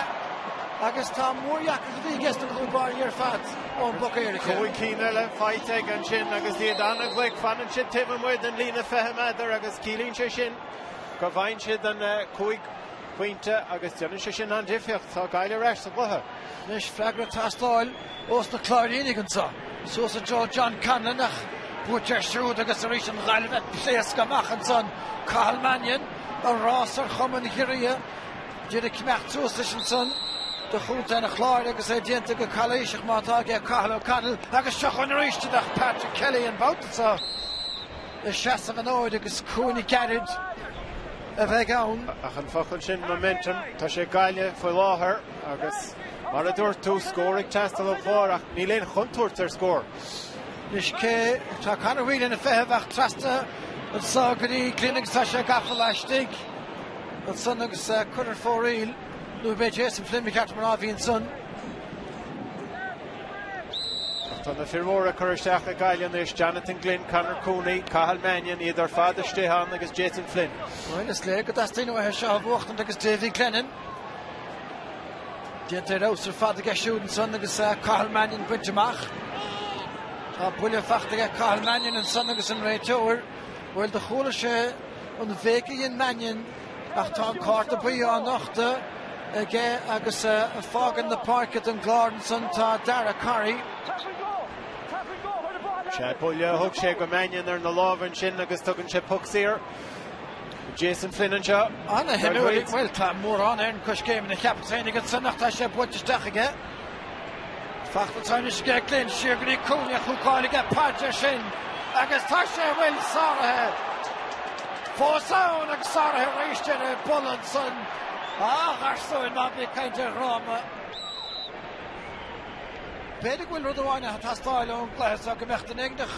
agus tá mórdheacrachtaí aige sna cúl báirí ar fad ón bpoc éirice. Cúig cinn eile faighte aige ansin agus iad an-ghlic. Fanann siad taobh amuigh den líne 20 méadar agus ciallaíonn sé sin. go bhfaigheann siad an 5 phointe agus déanann sé sin an-difríocht. Tá Gaillimh ar ais sa gcluiche. Anois freagra ag teastáil ós na Cláirínigh anseo. Suas i dtreo John Conlon ach buaite air siúd agus arís an Ghaillimh ag pléascadh amach ansan. Cathal Mannion, a rás ar chuma an ghiorria. D'iarraidh imeacht suas leis ansan do chontae an Chláir agus é déanta go calaoiseach má tá aige Cathal O'Connell agus seo chugainn arís iad ach Patrick Kelly an babhta seo ag seasamh an fhóid agus cúinne gairid a bheidh ann. Ach an focal sin momentum, tá sé ag Gaillimh faoi láthair agus mar a dúirt tú, scór ag teastáil ón Chlár ach níl aon chontúirt ar scór. Anois cé tá Conor Whelan ag feitheamh ach trasna anseo go dtí Glynn agus tá sé gafa laistigh. Ansan agus cuirfear fóraoil nó b'é Jason Flynn ba cheart dom a rá a bhí ansan. Ach tá na fir mhóra ag cur isteach ag Gaillimh anois, Jonathan Glynn, Conor Cooney, Cathal Mannion, iad ar fad istigh ann agus Jason Flynn. Bhuel, is léir go dteastaíonn uathu seo a bhuachtaint agus Davy Glennon. Déanta ar fheabhas ar fad aige siúd ansan agus Cathal Mannion bainte amach. Tá buille fachta aige Cathal Mannion ansan agus an réiteoir, bhuel do chuala sé an bhéic a dhein Mannion ach tá an cárta buí á nochtadh aige agus ag fágaint na páirce don gClár ansan tá Darragh Corry. Sea, buille a thug sé go Mannion ar na lámha ansin agus tugann sé poc saor. Jason Flynn anseo. Ana-shuimiúil, bhuel tá mórán ar an coiscéimeanna cheapas féinig ansan ach tá sé buailte isteach aige. Fachta anseo anois aige Glynn siar go dtí Cooney ach húcáil aige Podge air sin agus tá sé bhuel sáraithe fós ann agus sáraithe arís ar an bpoll ansan. A gharsúin ná bí ag caint ar dhráma. B'fhéidir go bhfuil rud amháin ag teastáil ón gcluiche seo go mbeadh duine éigneach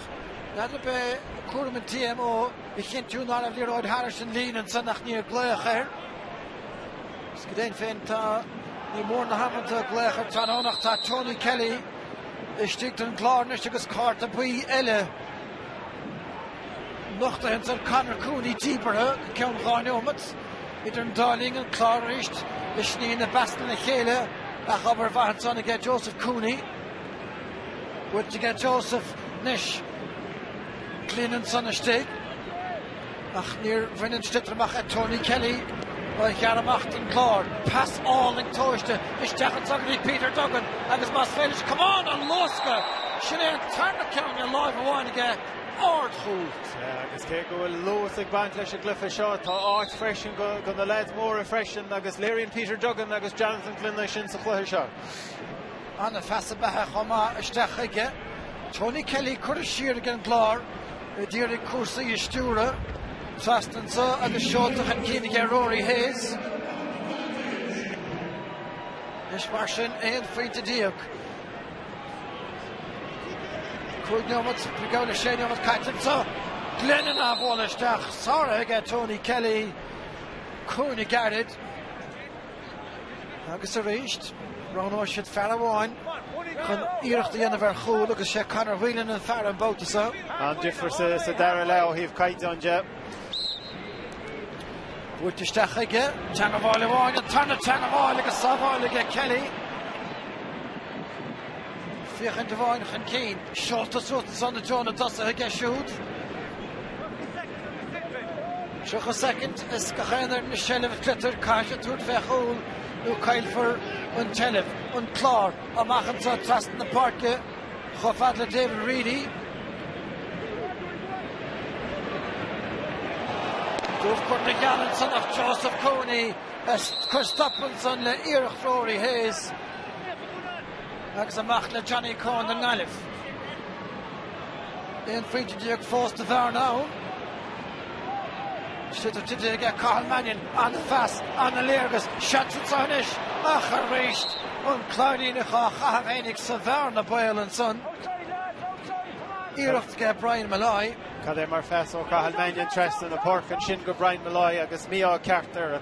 n'fheadar ab é cúram an TMO a chinntiú ná raibh liathróid thairis an líne ansan ach níor glaodh air. Is go deimhin féin tá, ní mór na hamanta glaoch air tráthnóna ach tá Tony Kelly istigh don gClár anois agus cárta buí eile nochtaithe ansan Conor Cooney díbeartha go ceann 2 neomat. Idir an dá linn an Clár arís ag sní na bpeasanna lena chéile ach obair mhaith ansan aige Joseph Cooney. Buailte aige Joseph anois. Glynn ansan istigh. Ach níor bhain an sliotar amach ag Tony Kelly a ghearr amach don gClár. Pas álainn tomhaiste isteach anso go dtí Peter Duggan agus más féidir leis camán a luascadh! Sin é an tarna ceann le láimh amháin aige. Ardchúl! Sea, agus cé go bhfuil luas ag baint leis an gcluiche seo, tá áit freisin do na leaids móra freisin agus léiríonn Peter Duggan agus Jonathan Glynn é sin sa chluiche seo. An-phas beatha chomh maith isteach chuige. Tony Kelly curtha siar ag an gClár. A d'iarraidh cúrsaí a stiúradh trasna anso agus seolta chun cinn aige Rory Hayes. Anois mar sin, 11 phointe. 5 neomat, ag gabháil le 6 neomat caite anso. Glennon á bhualadh isteach, sáraithe aige Tony Kelly. Cúinne gairid. Agus arís, roghnóidh siad fear amháin chun iarracht a dhéanamh ar chúl agus sé Conor Whelan an fear an babhta seo. An-difear sa dara leath ó thaobh caighdeán de. Buailte isteach aige, teagmháil amháin, an tarna teagmháil agus sábháil aige Kelly. Féachaint amháin chun cinn, seolta suas ansan i dtreo na dtosaithe aige siúd. 30 soicind is gach aon fhoireann i seilbh an tsliotair, caithfidh siad tabhairt fé chúl nó caillfear an tseilbh. An Clár amach anseo trasna na páirce chomh fada le David Reidy. Dubh curtha geall ansan ach Joseph Cooney ag cur stop ansan le iarracht Rory Hayes agus amach le Johnny Coen don nGaillimh. 11 phointe fós de bhearna ann. Sliotar tite aige Cathal Mannion, an-phas, an-léargas, seans anseo anois ach arís an Cláiríneach á chaitheamh fhéinig sa bhearna baol ansan. Iarracht aige Brian Molloy. Cad é mar phas ó Cathal Mannion trasna na páirce ansin go Brian Molloy agus mí-ádh ceart air.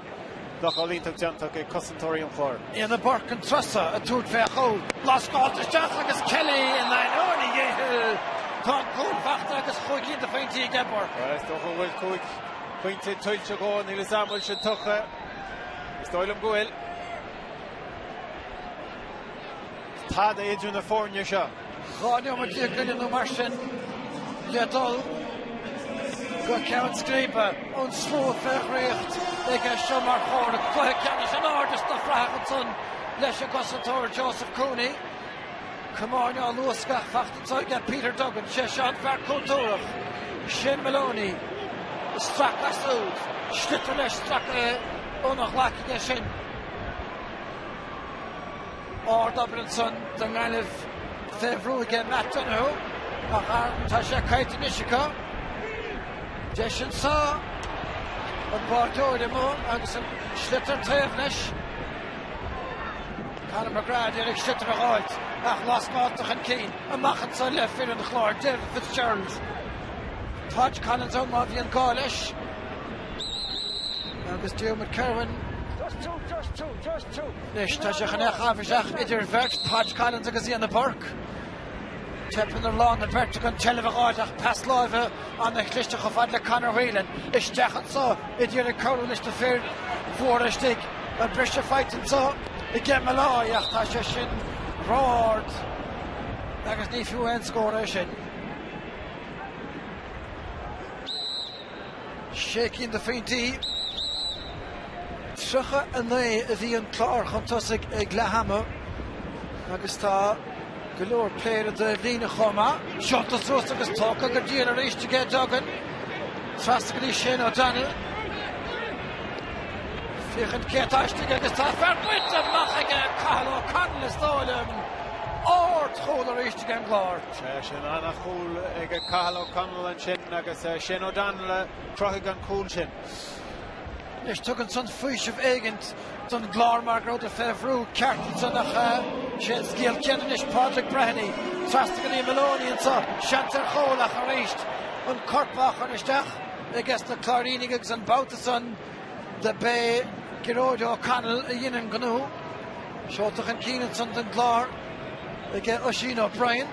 Blocáil iontach déanta ag cosantóirí an Chláir. Éanna Burke an turas seo ag tabhairt fé chúl. Lascáilte isteach agus Kelly in ainneoin a dhíchill. Tá an cúl fachta agus chúig cinn de phointí aige Burke. Is dócha go bhfuil cúig phointe tuillte dhó, níl 'fhios a'm bhfuil sin tugtha. Is dóigh liom go bhfuil. Tada idir na foirne seo. 12 nóiméad go leith nó mar sin le dul. go ceann scríbe, an slua fé dhraíocht aige seo mar chomhartha cluiche ceannais in airde sna frathacha ansan leis an gcosantóir Joseph Cooney. Camáin á luascadh fachta anso aige Peter Duggan, sé seo an fear contúirteach, Shane Maloney, strac as úd, sliotar leis stractha óna ghlac aige sin. Ard-obair ansan don nGaillimh fé bhrú aige Matt Donoghue ach tá sé caillte anois acu. Deis anso an báireoir amuigh agus an sliotar taobh leis. Conor McGrath d'iarraidh sliotar a dh'fháilt ach lascáilte chun cinn amach anso le fir an Chláir, David Fitzgerald. Podge Collins ann má bhíonn gá leis. Agus Diarmuid Kirwan. Anois tá sé chun é a chaitheamh isteach idir bheirt, Podge Collins agus Éanna Burke. Teipeann ar lán na beirte chun tseilbh a dh'fháilt ach pas láimhe ana-chliste chomh fada le Conor Whelan. Isteach anso a d'iarraidh cabhrú leis na fir mhóra istigh. An briseadh faighte anso aige Molloy ach tá sé sin ró-ard agus ní fiú aon scór é sin. Sé cinn de phointí, 39 a bhí an Clár chun tosaigh ag leath ama agus tá go leor plé ar an dtaobhlíne chomh maith. Seolta suas agus tógtha go diail arís aige Duggan. Trasna go dtí Shane O'Donnell. Féachaint cé atá istigh agus tá fear bainte amach aige Cathal O'Connell is dóigh liom. Ardchúl arís ag an gClár. Sea, sin an-chúl ag Cathal O'Connell ansin agus Shane O'Donnell a chruthaigh an cúl sin. Anois tugann san faoiseamh éigint don gClár mar go rabhadar fé bhrú ceart ansan ach sé an scéal céanna anois Pádraig Breheny trasna go dtí Maloney anso, seans ar chúl ach arís an corp á chur isteach aige na Cláirínigh agus an babhta san do b'é Gearóid O'Connell a dhein an gnó. Seolta chun cinn ansan don gClár. Aige Oisín O'Brien.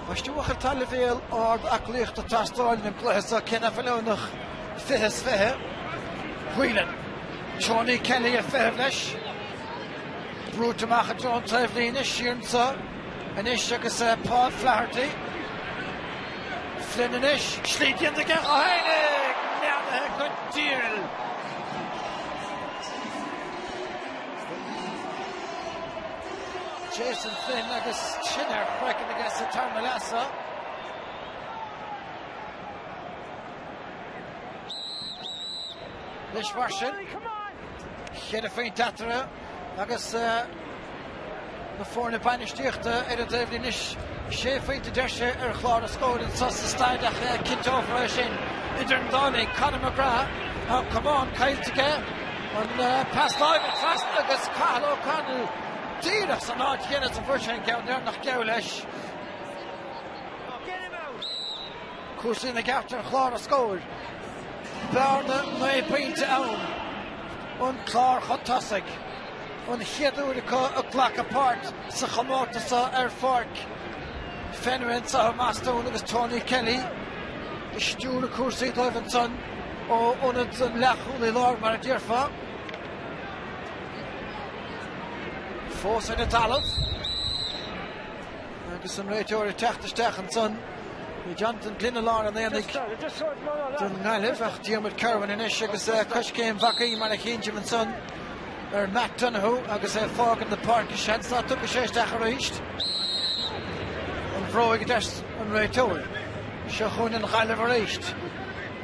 Ambaiste a bhuachaill tá leibhéal ard aclaíochta ag teastáil in an gcluiche seo cé nach bhfuil ann ach 20 is 20. Whelan. Tony Kelly ag feitheamh leis. Brúite amach i dtreo an taobhlíne, siar anso anois agus Paul Flaherty. Flynn anois, slí déanta aige dhó fhéinig! Meanaithe go diail! Jason Flynn agus tine ar chraiceann aige sa tarna leath seo. Anois mar sin, cheithre phointe eatarthu agus na foirne bainistíochta ar an dtaobhlíne anois. Sé phointe deir sé ar chlár na scóir anso sa staid ach cinnteofar é sin idir an dá linn. Conor McGrath, an camán caillte aige, an pas láimhe trasna agus Cathal O'Connell díreach san áit chéanna is a fuair sé an ceann deireanach geall leis. Cúrsaí ina gceart ar chlár na scóir. Bearna 9 bpointe ann. An Clár chun tosaigh. An chéad uair acu ag glacadh páirt sa chomórtas seo ar pháirc Fenway anseo i mBostún agus Tony Kelly ag stiúradh cúrsaí dóibh ansan ó ionad an leathchúlaí láir mar a déarfá. Fós ar an talamh agus an réiteoir ag teacht isteach ansan. Bhí Jonathan Glynn i lár an aonaigh don nGaillimh ach Diarmuid Kirwan anois agus coiscéim bhacaí mar a chísim ansan ar Matt Donoghue agus é ag fágaint na páirce. Seans dá dtiocfadh sé isteach arís. An bhróig a deir an réiteoir. Seo chugainn an Ghaillimh arís.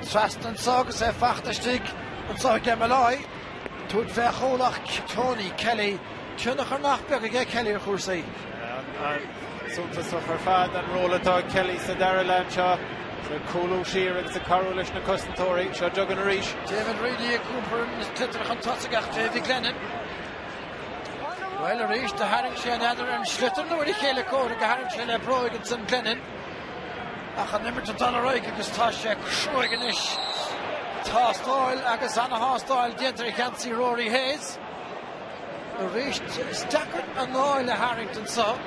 Trasna anso agus é fachta istigh anso aige Molloy. Tabhairt fé chúl ach Tony Kelly. Tionchar nach beag aige Kelly ar chúrsaí. Suntasach ar fad an ról atá ag Kelly sa dara leath anseo. Ag cúlú siar agus ag cabhrú leis na cosantóirí. Seo Duggan arís. David Reilly ag iompar an tsliotar chun tosaigh ach Davy Glennon. Bhuel arís do tharraing sé an fheadar ar an sliotar nó ar a chéile comhraic a tharraing sé le bróig ansan Glennon. Ach an imirt ag dul ar aghaidh agus tá sé cruaidh anois. Tástáil agus ana-thástáil déanta ar gheansaí Rory Hayes. Arís, is deacair anáil a tharraingt anso.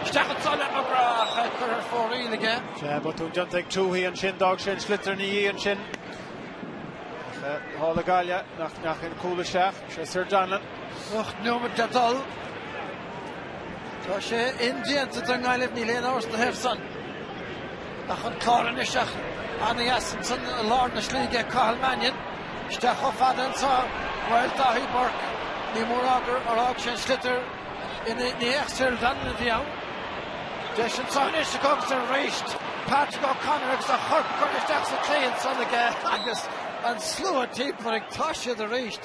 Isteach anso le McGrath ach é curtha ar fóraoil aige. Sea, botún déanta ag Tuohy ansin, d'fhág sé an sliotar ina dhiaidh ansin. Ach thall i Gaillimh, nach ndeachaigh an cúl isteach, sé Sir Donlan. 8 nóiméad le dul. Tá sé indéanta don nGaillimh, níl aon amhras ina thaobh san. Ach an Clár anois ach ana-dheas ansan i lár na slí aige Cathal Mannion. Isteach chomh fada anso, bhuel, Dáithí Burke, ní mór a rá gur fhág sé an sliotar ina ndiaidh, Cyril Donnellan a bhí ann. Deis anso anois acu agus arís Patrick O'Connor agus a chorp curtha isteach sa chlaí ansan aige agus an slua timpeall air, tá siad arís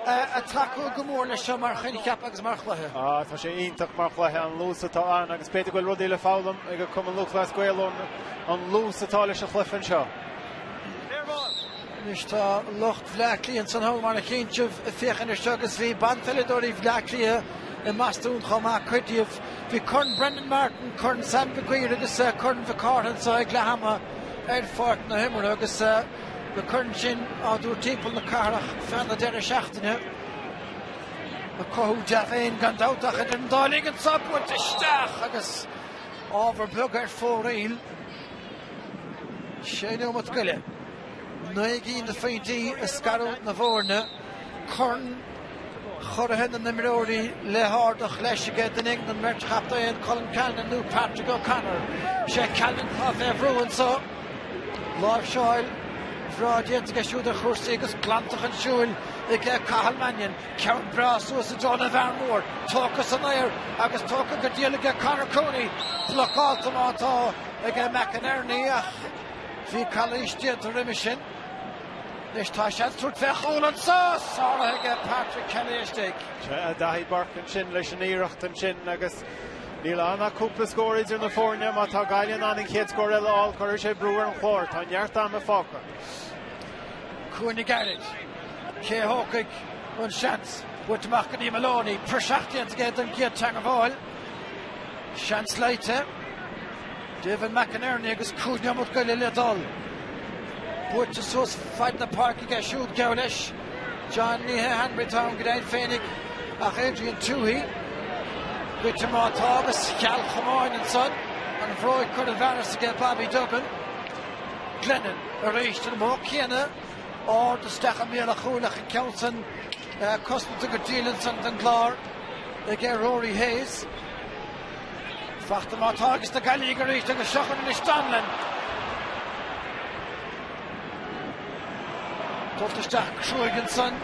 ag tacú go mór leis seo mar choincheap agus mar chluiche. Ah, tá sé iontach mar chluiche, an luas atá ann agus b'fhéidir go bhfuil rudaí le foghlaim ag Cumann Lúthchleas Gael ón an luas atá leis an chluiche anseo. Anois tá lucht Bhleá Cliath ansan thall mar a chíonn sibh ag féachaint air seo agus bhí banpheileadóirí Bhleá Cliath i mBostún chomh maith, cuid díobh. Bhí Corn Brendan Martin, Corn Sam Mhic Uidhir agus Corn Mhic Cártha anso ag leath ama ar pháirc na himeartha agus na coirn sin á dtabhairt timpeall na cathrach feadh na deireadh seachtaine. Ag cothú dea-mhéin gan dabht ach idir an dá linn anso buailte isteach agus ábhar beag ar fóraoil. Sé neomat goile. 9 gcinn de phointí ag scaradh na bhfoirne. Corn churaithe na n-imreoirí le hardach leis aige duine éigin den mbeirt chaptaen, Colin Callinan nó Patrick O'Connor. Sé Callinan atá fé bhrú anso. Láimhseáil bhreá déanta aige siúd ar chúrsaí agus glanta chun siúil aige Cathal Mannion. Ceann breá suas i dtreo na bhfear mór. Tógtha san aer agus tógtha go diail aige Conor Cooney. Blocálta má tá aige McInerney ach bhí calaois déanta roimhe sin. Anois tá seans tabhairt fé chúl anso! Sáraithe aige Patrick Kelly istigh. Sea, Daithí Burke ansin leis an iarracht ansin agus níl ann ach cúpla scór idir na foirne. Má tá Gaillimh in ann an chéad scór eile a fháil, cuirfidh sé brú ar an Chlár. Tá neart ama fágtha. Cúinne gairid. Cé a thógfaidh an seans? Buailte amach go dtí Moloney. Praiseach déanta aige den gcéad teagmháil. Seans faighte. David McInerney agus 5 neomat go leith le dul. Buailte suas faid na páirce aige siúd, geall leis. John ní hé Hanbury atá ann go deimhin féinig ach Adrian Tuohy. Goidte má tá agus ceal chamáin ansan. An bhróig curtha i bhfearas aige Bobby Duggan. Glennon arís an modh céanna. Ard isteach i mbéal an chúil ach an ceann san cosanta go diail ansan don gClár aige Rory Hayes. Fachta má tá ages na Gaillimhigh arís agus seo chugainn anois Donlan. Dulta isteach cruaidh ansan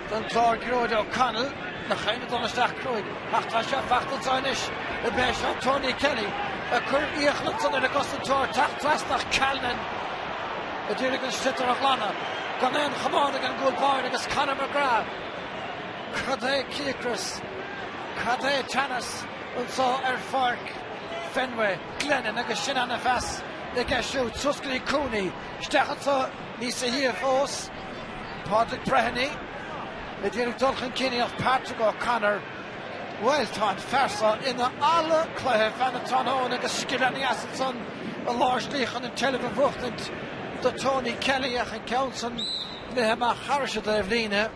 don Chlár Gearóid O'Connell. Nach ionadh dul isteach cruaidh ach tá sé fachta anso anois ab é seo Tony Kelly ag cur iachall ansan ar an gcosantóir teacht trasna ach Callinan a d'iarraidh an sliotar a ghlanadh gan aon chamán ag an gcúl báire agus Conor McGrath. Cad é cíocras? Cad é teannas anso ar pháirc Fenway? Glennon agus sin ana-phas aige siúd suas go dtí Cooney. Isteach anso níos sia fós. Pádraig Breheny ag iarraidh dul chun cinn ach Patrick O'Connor, bhuel tá an fear seo ina eala cluiche feadh na tráthnóna agus scil ana-dheas ansan i lár slí chun an tseilbh a bhuachtaint do Tony Kelly ach an ceann san imithe amach thairis an dtaobhlíne.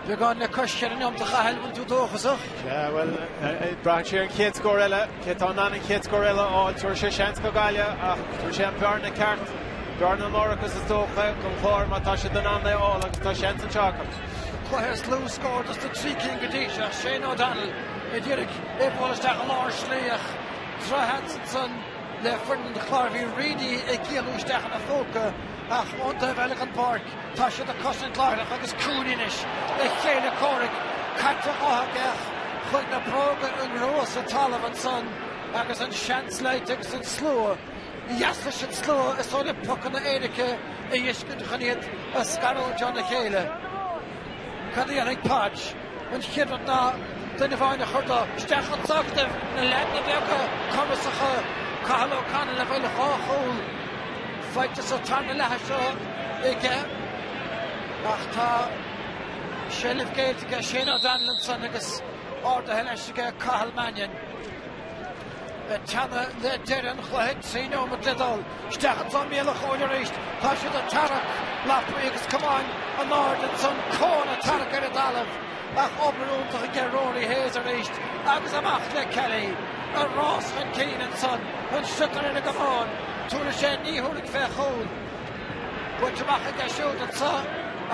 Beagán le cois 4 neomat a Chathail, bhfuil tú dóchasach? Sea, bhuel, braitheann sé ar an chéad scór eile. Cé atá in ann an chéad scór eile a fháil? Tabharfaidh sé seans go Gaillimh ach tabharfaidh sé an bhearna ceart, bearna an árachais is dócha, don Chlár má tá siad in ann é a fháil agus tá seans anseo acu. Cluiche is lú scór dos na 3 cinn go dtí seo. Shane O'Donnell ag iarraidh é a bhualadh isteach i lár slí ach drochsheans ansan le foireann an Chláir. Bhí Reaney ag éalú isteach ina phóca ach ón dtaobh eile den bpáirc Tá siad ag cosaint láithreach agus Cooney anois a chéile comhraic caite amuigh aige ach chuaigh na bróga i ngrua sa talamh ansan agus an seans faighte ages an slua. Dheas leis an slua is dóigh le pocanna éirice a fheiscint chun iad a scarúint óna chéile. Cad a dhéanfaidh Podge? An chéad rud ná duine amháin a chur dó isteach anso go na leaideanna beaga cumasacha, Cathal O'Connell a bhfuil dhá chúl faighte sa tarna leath seo aige ach tá seilbh géillte aige Shane O'Donnell ansan agus ardaithe leis aige Cathal Mannion. Ag teannadh le deireadh an chluiche, 3 nóiméad le dul. Isteach anso i mbéal an chúil arís. Tá siad ag tarrac lapaí agus camáin in airde ansan. Coen ag tarrac ar an dtalamh ach obair iontach aige Rory Hayes arís agus amach le Kelly. A rás chun cinn ansan. An sliotar ar an gcamán. Tabharfaidh sé, ní thabharfaidh fé chúl. Buailte amach aige siúd anso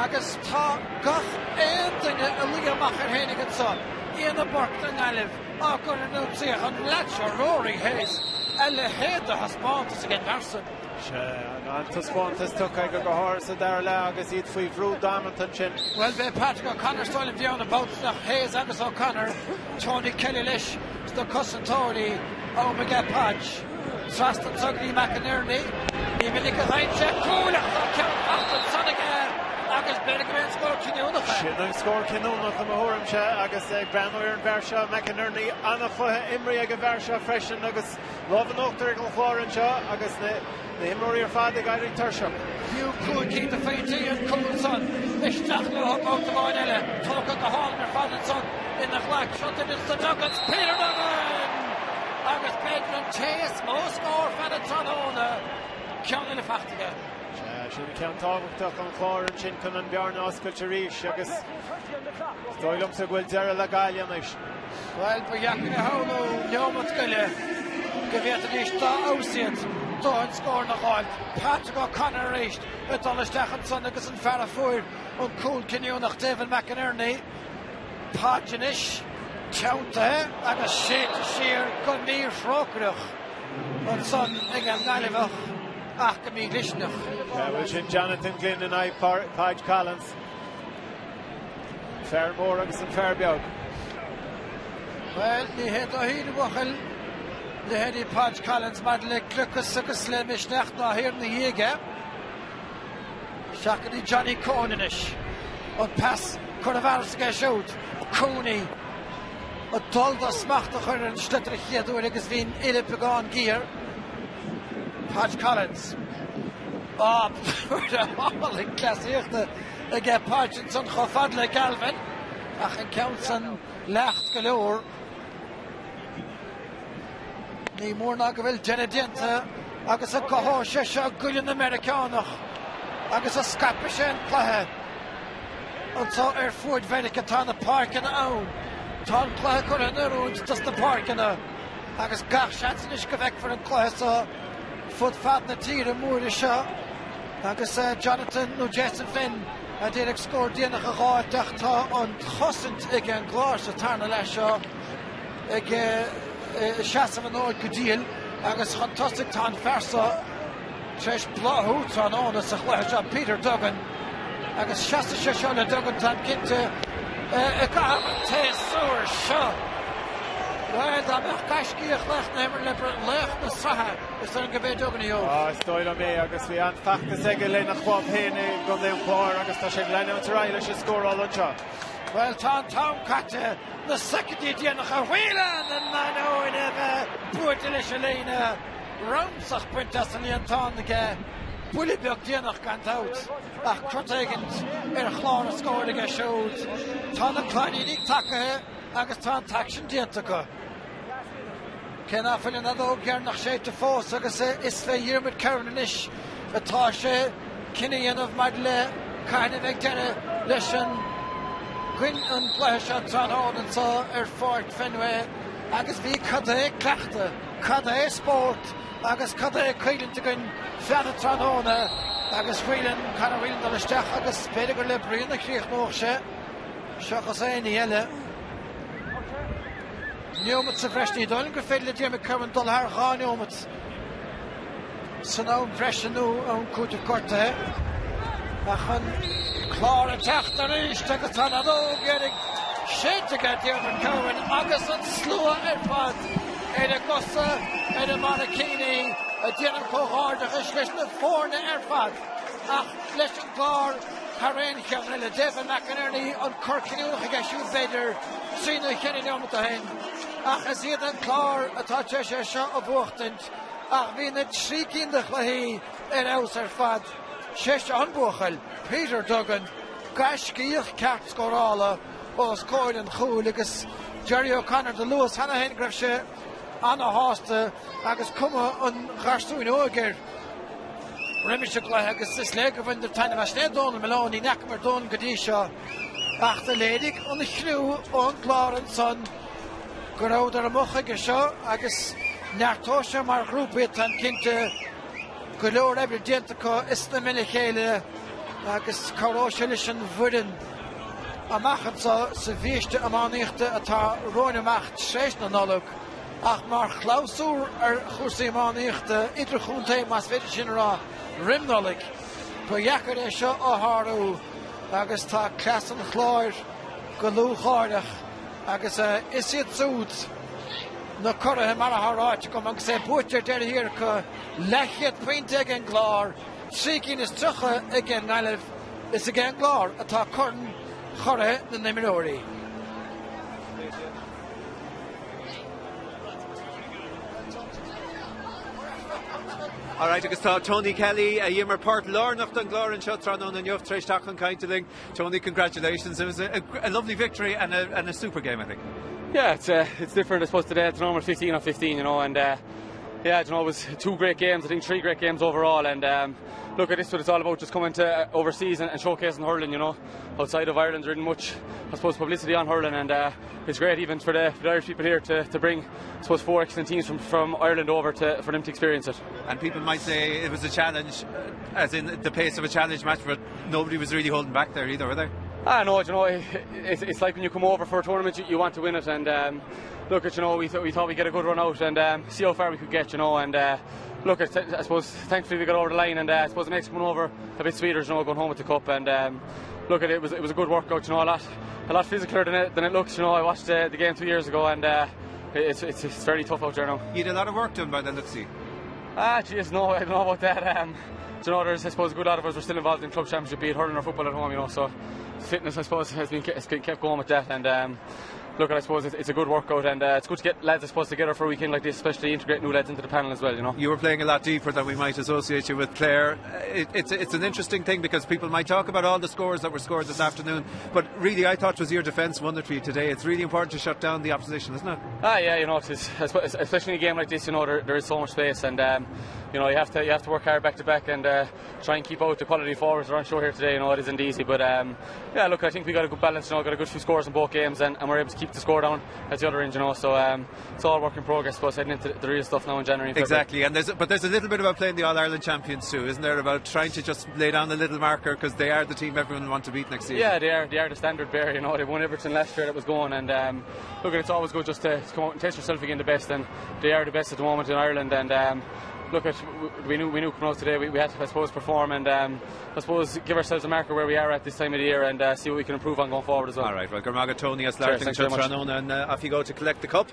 agus tá gach aon duine ag luí amach air fhéinig anso. Éanna Burke don nGaillimh. Á gcur in ionsaí ach an leaid seo, Rory Hayes. A leithéid de thaispeántas ag an bhfear san. Sea, an-taispeántas tugtha aige go háirithe sa dara leath agus iad faoi bhrú damanta ansin. Bhuel, b'é Patrick O'Connor is dóigh liom a bhí ann an babhta san ach Hayes agus O'Connor, Tony Kelly leis sna cosantóirí, am aige Podge. Trasna anso go dtí McInerney. Ní minic a fhaigheann sé cúl ach tá ceann fachta ansan aige agus b'fhéidir go mb'é an scór cinniúnach é. Sin an scór cinniúnach i mo thuairimse agus ag breathnú ar an bhfear seo, McInerney, an-chluiche imrithe ag an bhfear seo freisin agus lámh in uachtar ag an Chlár anseo agus na himreoirí ar fad ag éirí tuirseach. Fiú 5 cinn de phointí an cúl san isteach leo babhta amháin eile. Tógtha go hálainn ar fad ansan ina ghlac seo duine de na Duggans, Peter Duggan! Agus b'fhéidir an té is mó scór feadh an tráthnóna, ceann eile fachta aige. Sea, sin ceann tábhachtach an Chláir ansin chun an bhearna a oscailt arís agus is dóigh liomsa go bhfuil deireadh le Gaillimh anois. Bhuel, ba dheacair a shamhlú neomat goile go bhféadfaidís dá fheabhas iad dóthain scóranna a dh'fháilt. Patrick O'Connor arís ag dul isteach ansan agus an fear a fuair an cúl cinniúnach, David McInerney. Podge anois teanntaithe agus séidte siar go míthrócaireach ansan ag an nGaillimheach ach go mídhlisteanach. Bhuel, sin Jonathan Glynn in aghaidh Podge Collins. Fear mór agus an fear beag. Bhuel, ní hé do thír, a bhuachaill, leithéidí Podge Collins maidir le gliocas agus le misneach ná thír na dhiaidh. Isteach go dtí Johnny Coen anois. An pas curtha i bhfearas aige siúd. Cooney ag dul do smacht a chur ar an sliotar a chéad uair agus bhí an uille beagán géar. Podge Collins. Á, álainn cleasaíochta aige Podge ansan chomh fada le Galvin ach an ceann san leacht go leor. Ní mór ná go bhfuil deireadh déanta agus an gcothóidh sé seo goile na Meiriceánach agus an scaipfidh sé an cluiche anso ar fuaid Mheiriceá. Tá na páirceanna ann. Tá an cluiche curtha in oiriúint dos na páirceanna agus gach seans anois go bhfeicfear an cluiche so fud fad na tíre móire seo. Agus Jonathan nó Jason Flynn a d'iarraidh scór déanach a dh'fháilt ach tá an chosaint ag an gClár sa tarna leath seo ag seasamh an fhóid go diail agus chun tosaigh tá an fear seo tar éis bláthú tráthnóna sa chluiche seo, Peter Duggan, agus seasfaidh sé seo le Duggan táim cinnte i gcaitheamh an tséasúir seo. Bhuel, dá mbeadh gaiscíoch laoch na himeartha le laoch na sraithe, is dóigh liom go b'é Duggan a gheobhadh. Á, is dóigh liom é agus bhí an-fheachtas aige lena chlub féin i gContae an Chláir agus tá sé ag leanúint ar aghaidh leis an scóráil anseo. Bhuel, tá an t-am caite, na soicindí déanacha, Whelan in ainneoin a bheith buailte leis an líne, ramsach bainte as an líontán aige, buille beag déanach gan dabht, ach crot éigint ar chlár an scóir aige siúd. Tá na clainíní tacaithe agus tá an t-aicsean déanta acu. Cé ná fuil an fheadóg dheireanach séidte fós agus is fé Dhiarmuid Kirwan anois atá sé cinneadh a dhéanamh maidir le cathain a bheidh deireadh leis an an gcluiche seo tráthnóna anso ar Pháirc Fenway agus bhí cad é cleachtadh, cad é spórt agus cad é coimhlint againn feadh an tráthnóna agus Whelan, Conor Whelan dul isteach agus b'fhéidir gur le bruíon a chríochnódh sé seachas aon ní eile. Neomat sa bhreis, ní dóigh liom gur féidir le Diarmuid Kirwan dul thar 2 neomat san am breise nó am cúitimh gortaithe. Ach an Clár ag teacht arís agus tá an fheadóg dheiridh séidte aige Diarmuid Kirwan agus an slua ar fad ar a gcosa ar a mbarraicíní ag déanamh comhghairdeachais leis na foirne ar fad ach leis an gClár thar aon cheann eile. David McInerney an cor cinniúnach aige siúd b'fhéidir trí nó cheithre neomat ó shin ach is iad an Clár atá tar éis é seo a bhuachtaint ach bhí na trí cinn de chluichí ar fheabhas ar fad. Sé seo an buachaill, Peter Duggan, gaiscíoch ceart scórála os comhair an chúil agus Jerry O'Connor do luas cheana féin go raibh sé ana-shásta agus cuma an gharsúin óig air. Roimis an gcluiche agus is léir gur bhaineadar taitneamh as. Sin é Dónal Malone, ní fheacamar Dónal go dtí seo ach do léirigh an chriú ón gClár ansan go rabhadar amuigh chuige seo agus neartóidh sé mar ghrúpa iad, táim cinnte. Go leor oibre déanta acu is na mine chéile agus cabhróidh sé leis an bhfoireann amach anseo sa bhiaiste iománaíochta atá romhainn amach tar éis na Nollag. Ach mar chlabhsúr ar chúrsaí iománaíochta idirchontae, más féidir sin a rá, roim Nollaig, ba dheacair é seo a shárú agus tá cleas an Chláir go lúcháireach agus is iad siúd na curaithe mar atá ráite agam agus é buaite ar deireadh thiar acu, leathchéad pointe ag an gClár, 33 cinn ag an nGaillimh, is ag an gClár atá Corn Churaithe na nImreoirí. Alright, agus tá Tony Kelly a d'imir páirt lárnach don gClár anseo tráthnóna inniu tar éis teacht chun cainte linn. Tony, congratulations. It was a, a, a lovely victory and a, and a super game, I think. Yeah, it's uh, it's different, I suppose, today. It's normal 15 on 15, you know, and uh, yeah, you know, it was two great games. I think three great games overall. And um, look at this, what it's all about, just coming to uh, overseas and, and showcasing hurling, you know. Outside of Ireland, there isn't much, I suppose, publicity on hurling, and uh, it's great even for the, for the Irish people here to, to bring, I suppose, four excellent teams from, from Ireland over to, for them to experience it. And people might say it was a challenge, uh, as in the pace of a challenge match, but nobody was really holding back there either, were they? Ah, no, you know, it's, it's like when you come over for a tournament, you, you want to win it, and um, look at you know, we, th we thought we'd get a good run out and um, see how far we could get, you know, and uh, look, at, I suppose thankfully we got over the line, and uh, I suppose it makes coming over a bit sweeter, you know, going home with the cup, and um, look at it, it was it was a good workout, you know, a lot a lot physicaler than it, than it looks, you know. I watched uh, the game two years ago, and uh, it's, it's it's very tough out there now. You had a lot of work done by the looks of you. Ah, geez, no, I don't know about that. Um, you know, there's, I suppose, a good lot of us were still involved in club championship, be it hurling or football at home, you know, so fitness, I suppose, has been, has been kept going with that. And um, look, I suppose it's, it's a good workout and uh, it's good to get lads, I suppose, together for a weekend like this, especially integrate new lads into the panel as well, you know. You were playing a lot deeper than we might associate you with Clare. Uh, it, it's, it's an interesting thing because people might talk about all the scores that were scored this afternoon, but really I thought it was your defence won it for you today. It's really important to shut down the opposition, isn't it? Ah, yeah, you know, it's, especially in a game like this, you know, there, there is so much space and, um, you know, you have to you have to work hard back to back and uh, try and keep out the quality forwards that are on show here today. You know, it isn't easy, but um, yeah, look, I think we got a good balance. You know, got a good few scores in both games, and, and we're able to keep the score down at the other end. You know, so um, it's all work in progress. But heading into the real stuff now in January. And exactly, and there's but there's a little bit about playing the All Ireland champions too, isn't there? About trying to just lay down a little marker because they are the team everyone wants to beat next season. Yeah, they are. They are the standard bearer. You know, they won everything last year that was going, and um, look, it's always good just to come out and test yourself again the best, and they are the best at the moment in Ireland, and um, look at we knew we knew coming out today we, we had to I suppose perform and um, I suppose give ourselves a marker where we are at this time of the year and uh, see what we can improve on going forward as well. All right, well Gurmaga Tony as and uh, off you go to collect the cup.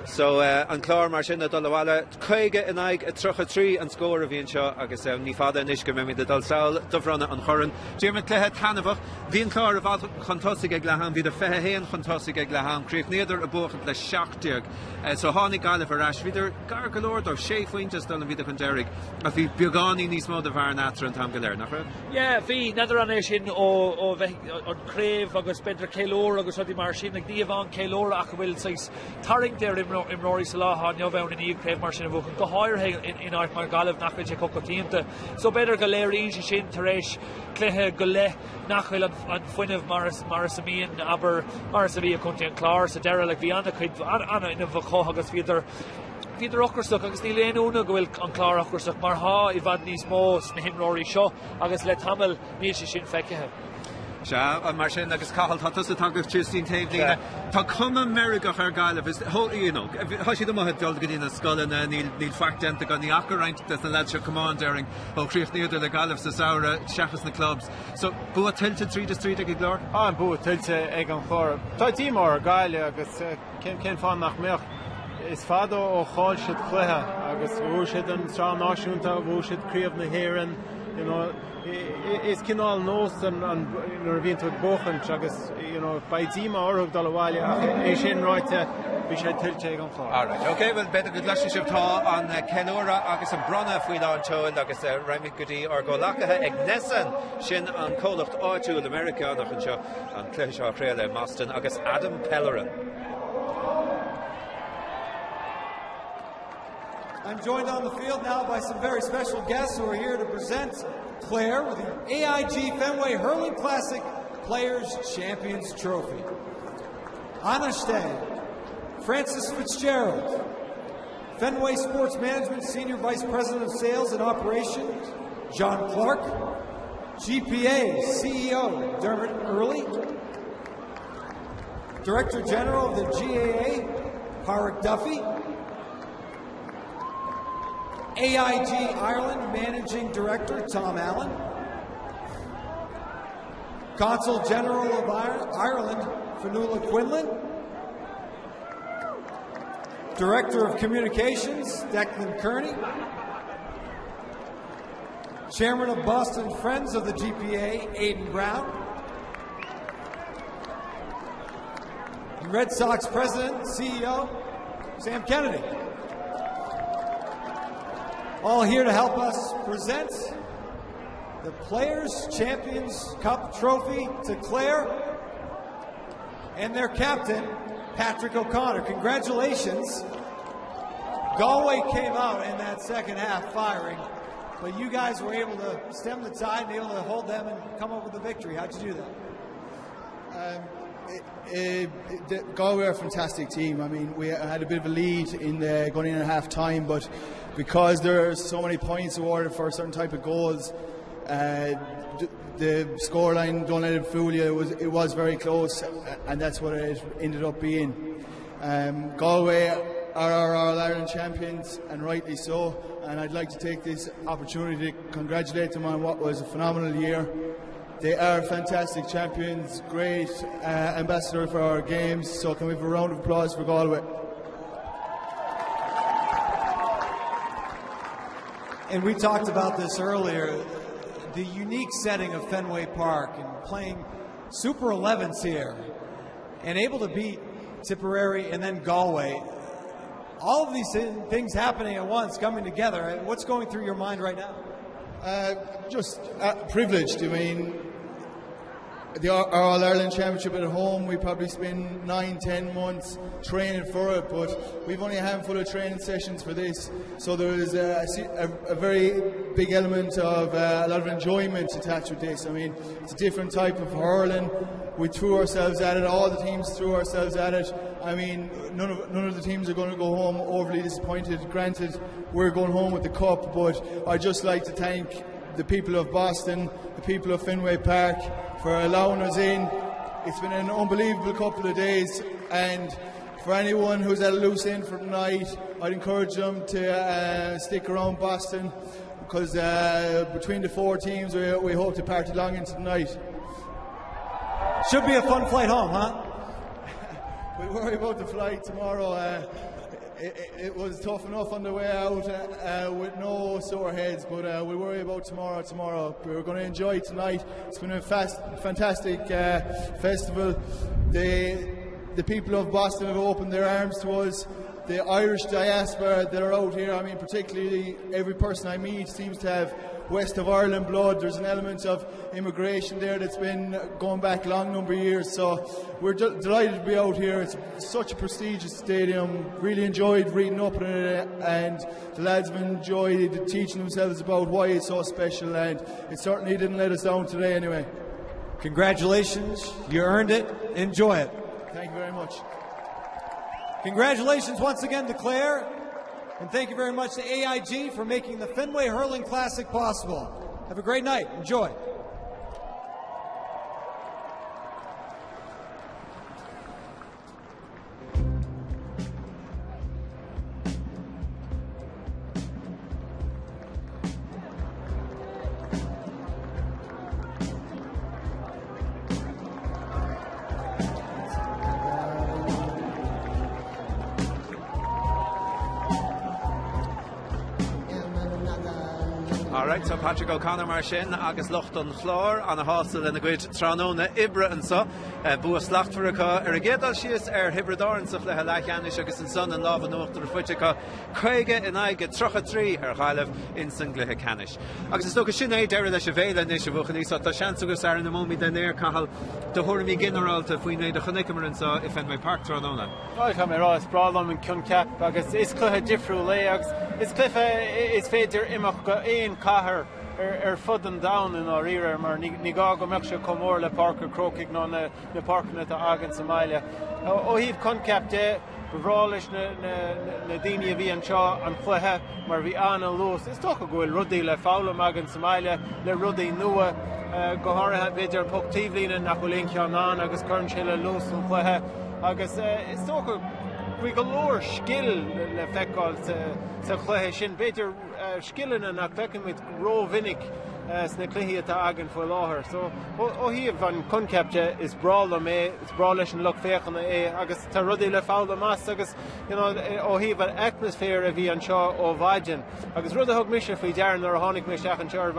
So uh, an Clár mar sin ag dul abhaile 50 in aghaidh 33 an scór a bhí anseo agus uh, ní fada anois go mbeimid ag dul sall do bhronnadh an choirn. Diarmuid cluiche taitneamhach, bhí an Clár i bhfad chun tosaigh ag leath am, bhíodar 21 chun tosaigh ag leath am, chríochnaíodar ag buachaint le 17. Uh, so tháinig Gaillimh ar ais, bhíodar Gar go leor dóibh, sé phointe is dóigh liom a bhíodar chun deiridh, ach bhí beagáinín níos mó de bhearna eatarthu an t-am go léir, nach raibh? Yeah, bhí. N'fheadar an é sin ó ó bheith an craobh agus b'fhéidir ceiliúradh agus rudaí mar sin, like ní amháin ceiliúradh ach go bhfuil saghas tarraingt ar imreoirí sa lá atá inniu ann i ndiaidh craobh mar sin a bhuachan, go háirithe in áit mar Gaillimh nach bhfuil sé chomh coitianta. So b'fhéidir go léiríonn sé sin tar éis cluiche go leith nach bhfuil an fuinneamh mar is mar is a mbíonn, abair, mar is a bhí i gContae an Chláir sa deireadh. Like, bhí an-chuid an-fhuinneamh acu agus bhíodar bhíodar ocrasach agus níl aon ionadh go bhfuil an Clár ocrasach mar tá i bhfad níos mó sna himreoirí seo agus le tamall níl sé sin feicthe. Sea, mar sin agus Cathal, tá tusa tagtha síos dtí'n taobhlíne. Tá cuma meirgeach ar Gaillimh. Is, you know, tá siad amuigh ag dul go dtí na scoileanna, níl, níl faic déanta acu, ní fhaca roinnt des na lads seo camán déarfainn ó chríochnaíodar le Gaillimh sa samhradh seachas na clubs. So, bua tuillte tríd is tríd ag an gClár? Tá an bua tuillte ag an Chlár. Tá díomá ar Gaillimh agus cén, cén fáth nach mbeadh? Is fada ó chaill siad cluiche agus bhuaigh siad an Sraith Náisiúnta, bhuaigh siad Craobh na hÉireann, you know, Is cineál nós an nuair a bhíonn tú ag buachaint agus you know beidh díomá orthu ag dul abhaile ach é sin ráite bhí sé tuillte ag an Chlár. Alright, ok, bhuel b'fhéidir go gcloisfidh sibh tá an ceiliúradh agus an bronnadh faoi lán tseoil agus raghaimid go dtí ár gcomhleacaithe ag NESN, sin an comhlacht áitiúil Meiriceánach anseo, an cluiche seo á chraoladh i mBoston agus Adam Pellerin. I'm joined on the field now by some very special guests who are here to present Clare with the AIG Fenway Hurling Classic Players Champions Trophy. Anashte, Francis Fitzgerald, Fenway Sports Management Senior Vice President of Sales and Operations, John Clark, GPA CEO Dermot Earley, Director General of the GAA, Paraic Duffy, AIG Ireland Managing Director Tom Allen, Consul General of Ireland Fionnuala Quinlan, Director of Communications Declan Kearney, Chairman of Boston Friends of the GPA Aidan Brown, and Red Sox President CEO Sam Kennedy. All here to help us present the Players Champions Cup trophy to Clare and their captain, Patrick O'Connor. Congratulations. Galway came out in that second half firing, but you guys were able to stem the tide and able to hold them and come up with the victory. How'd you do that? Um, it, it, Galway are a fantastic team. I mean, we had a bit of a lead in the going in at half time, but because there are so many points awarded for a certain type of goals, uh, the scoreline, don't let it fool you, it was, it was very close, and that's what it ended up being. Um, Galway are our All Ireland champions, and rightly so. And I'd like to take this opportunity to congratulate them on what was a phenomenal year. They are fantastic champions, great uh, ambassador for our games. So can we have a round of applause for Galway? And we talked about this earlier the unique setting of Fenway Park and playing Super 11s here and able to beat Tipperary and then Galway. All of these things happening at once, coming together. What's going through your mind right now? Uh, just uh, privileged. I mean, the All Ireland Championship at home, we probably spend nine, ten months training for it, but we've only a handful of training sessions for this, so there is a, a, a very big element of uh, a lot of enjoyment attached with this. I mean, it's a different type of hurling. We threw ourselves at it. All the teams threw ourselves at it. I mean, none of none of the teams are going to go home overly disappointed. Granted, we're going home with the cup, but I'd just like to thank the people of Boston, the people of Fenway Park for allowing us in. It's been an unbelievable couple of days, and for anyone who's at a loose end for tonight, I'd encourage them to uh, stick around Boston because uh, between the four teams, we, we hope to party long into the night. Should be a fun flight home, huh? we'll worry about the flight tomorrow. Uh, it, it, was tough enough on the way out uh, uh, with no sore heads, but uh, we'll worry about tomorrow. Tomorrow we're going to enjoy tonight. It's been a fast, fantastic uh, festival. The the people of Boston have opened their arms to us. The Irish diaspora that are out here, I mean, particularly every person I meet seems to have west of Ireland blood. There's an element of immigration there that's been going back a long number of years. So we're de- delighted to be out here. It's such a prestigious stadium. Really enjoyed reading up on it, and the lads have enjoyed teaching themselves about why it's so special. And it certainly didn't let us down today, anyway. Congratulations. You earned it. Enjoy it. Thank you very much. Congratulations once again to Clare. And thank you very much to AIG for making the Fenway Hurling Classic possible. Have a great night. Enjoy. Alright, so Patrick O'Connor mar sin agus lucht an Chláir ana-shásta lena gcuid tráthnóna oibre anseo. Eh, bua slachtmhar acu ar an gcéad dul síos ar Thiobraid Árann sa chluiche leathcheannais agus ansan an lámh in uachtar faighte acu 50 in aghaidh 33 ar Ghaillimh ins an gcluiche ceannais. Agus is dócha sin é deireadh leis an bhféile anois a bhuachaillí, so tá seans agat sara n-imeoimid den aer, Cathal, do thuairimí ginearálta faoin méid a chonaiceamar anseo i Fenway Park tráthnóna. Bhuel, caithfidh mé a rá, is breá liom an coincheap agus is cluiche difriúil é agus is cluiche is féidir imeacht go aon chathair ar fud an domhain i ndáiríre mar ní gá go mbeadh sé chomh mór le Páirc an Chrócaigh nó na páirceanna atá againn sa mbaile. Ó thaobh coincheap de, Ba bhreá leis na daoine a bhí anseo an cluiche mar bhí an-luas. Is dócha go bhfuil rudaí le foghlaim againn sa mbaile le rudaí nua, go háirithe b'fhéidir an poc taobhlíne nach bhfuil aon cheann ann agus cuireann sé le luas an chluiche agus is dócha bhí go leor scil le feiceáil sa chluiche sin. B'fhéidir. scileanna nach bhfeicimid rómhinic sna cluichí atá againn faoi láthair. So, ó thaobh an coincheap de, is breá liom é, is breá leis an lucht féachana é agus tá rudaí le foghlaim as agus you know, ó thaobh an atmaisféar a bhí anseo ó mhaidin agus rud a thug mise faoi deara nuair a tháinig mé isteach anseo ar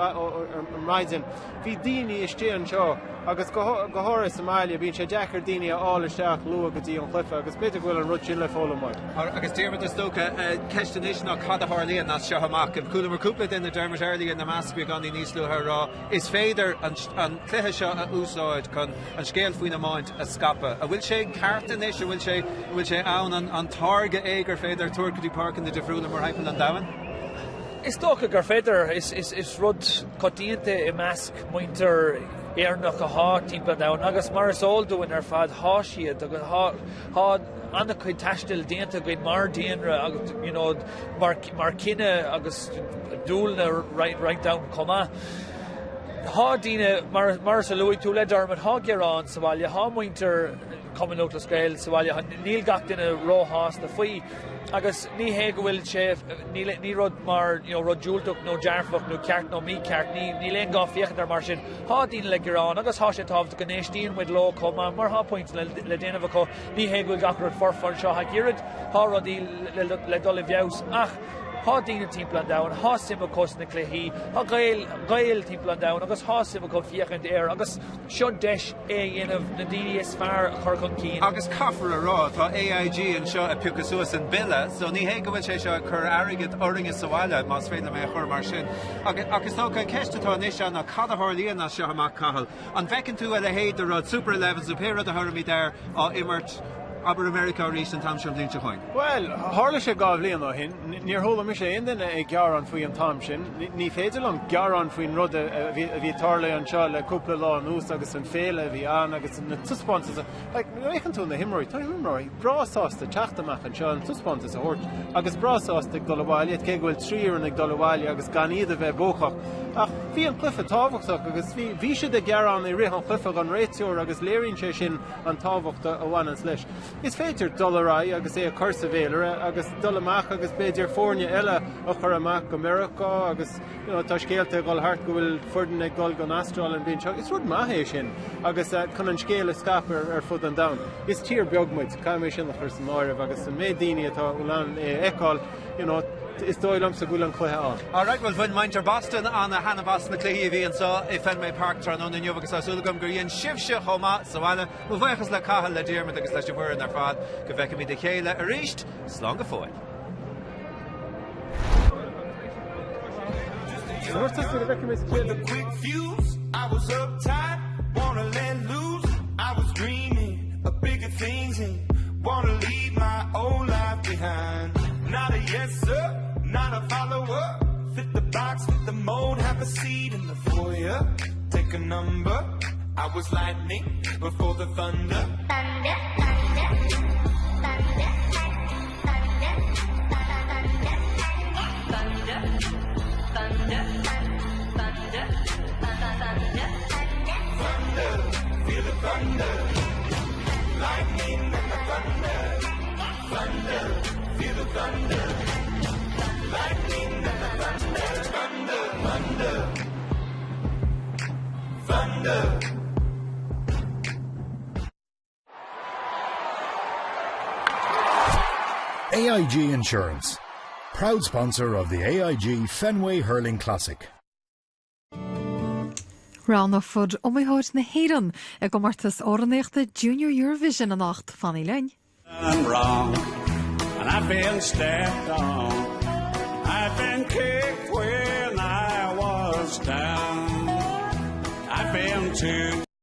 maidin, bhí daoine istigh anseo agus go háirithe sa mbaile, bíonn sé deacair daoine a fháil isteach luath go dtí an cluiche agus b'fhéidir go bhfuil an rud sin le foghlaim uaidh. Agus Diarmuid, is dócha, ceist anois ná cad a tharlaíonn as seo amach. Chualamar cúpla duine, Dermot Earley ina measc beagáinín níos luaithe, ag rá is féidir an cluiche seo a úsáid chun an scéal faoin iomáint a scaipeadh. An bhfuil sé ceart anois, an bhfuil sé, an bhfuil sé ann, an táirge é gur féidir tabhairt go dtí páirceanna difriúla mórthimpeall an domhain? Is dócha gur féidir. Is rud coitianta i measc muintir Éireannach athá timpeall an domhain agus mar is eol dúinn ar fad thá siad agus thá an-chuid taistil déanta againn mar daonra agus you know mar mar chine agus dúlna roinnt am chomh maith. Thá daoine mar mar is a luaigh tú le Dermot thá gearán sa bhaile, thá muintir Cumann Lúthchleas Gael sa bhaile, níl gach duine róshásta faoi agus ní hé go bhfuil sé, níl, ní rud mar, you know, rud diúltach nó dearfach nó ceart nó mícheart, ní, níl aon gá féachaint air mar sin. Thá daoine le gearán agus thá sé tábhachtach go n-éistíonn muid leo chomh maith mar thá pointe le, le déanamh acu. Ní hé go bhfuil gach rud foirfe anseo ach oiread, thá rudaí le, le, le dul i bhfeabhas ach thá daoine timpeall an domhain, thá suim acu sna cluichí, thá Gaeil, Gaeil timpeall an domhain agus thá suim acu féachaint air agus seo deis é a dhéanamh, na daoine is fearr a chur chun cinn. Agus caithfear a rá, tá AIG anseo ag piocadh suas an bille, so ní hé go bhfuil sé seo ag cur airgead orainne sa bhaile, más féidir liom é a chur mar sin. Ach is dócha an ceist atá anois ann ná cad a tharlaíonn as seo amach, Cathal? An bhfeiceann tú a leithéid de rud, Super Elevens nó pé rud a thabharfaimid air, á imirt, abair i Meiriceá arís an t-am seo an bhliain seo chugainn? Bhuel, tharla sé 2 bhliain ó shin. Níor chuala mise aon duine ag gearán faoi an t-am sin. Ní féidir liom gearán faoin rud a bhí ag tarlú anseo le cúpla lá anuas agus an féile a bhí ann agus na taispeántais. Like, nuair a fheiceann tú na himreoirí, tá na himreoirí breá sásta teacht amach anseo, an taispeántas a thabhairt agus breá sásta ag dul abhaile, cé go bhfuil 3 fhoireann ag dul abhaile agus gan iad a bheith buacach. Ach bhí an cluiche tábhachtach agus bhí, bhí siad ag gearán i rith an chluiche don réiteoir agus léiríonn sé sin an tábhacht a bhaineanns leis. Is féidir dul ar aghaidh agus é a chur sa bhféilire agus dul amach agus b'fhéidir foirne eile a chur amach go Meiriceá agus you know, tá scéalta ag dul thart go bhfuil foireann ag dul don Astráil an bhliain seo. Is rud maith é sin agus uh, chun an scéal a scaipeadh ar, ar fud an domhain. Is tír beag muid, caithfidh mé sin a chur san áireamh agus an méid daoine atá in ann é a fheiceáil, you know, is dóigh liomsa go bhfuil an cluiche ann. Alright, bhuel bhain muintir Boston ana-thaitneamh as na cluichí a bhí anseo i Fenway Park tráthnóna inniu agus tá súil agam gur dhein sibhse chomh maith sa bhaile. Mo bhuíochas le Cathal, le Diarmuid agus leis an bhfoireann ar fad. Go bhfeicfimid a chéile arís. Slán go fóill. Quick fuse, I was uptight, wanna let loose. I was dreaming of bigger things and wanna leave my old life behind. Not a yes sir, not a follower. Fit the box, fit the mold, have a seat in the foyer. Take a number. I was lightning before the thunder. Thunder, thunder, thunder, thunder, thunder, thunder, thunder, thunder, thunder, thunder, feel the thunder. Lightning and the thunder. Thunder, feel the thunder. Lightning and the thunder, thunder, thunder. Thunder. AIG Insurance, proud sponsor of the AIG Fenway Hurling Classic. Roghnófar iomaitheoir na hÉireann i gcomórtas amhránaíochta Junior Eurovision anocht, fanaigí linn. I'm wrong and I've been stepped on. I've been kicked when I was down. I've been too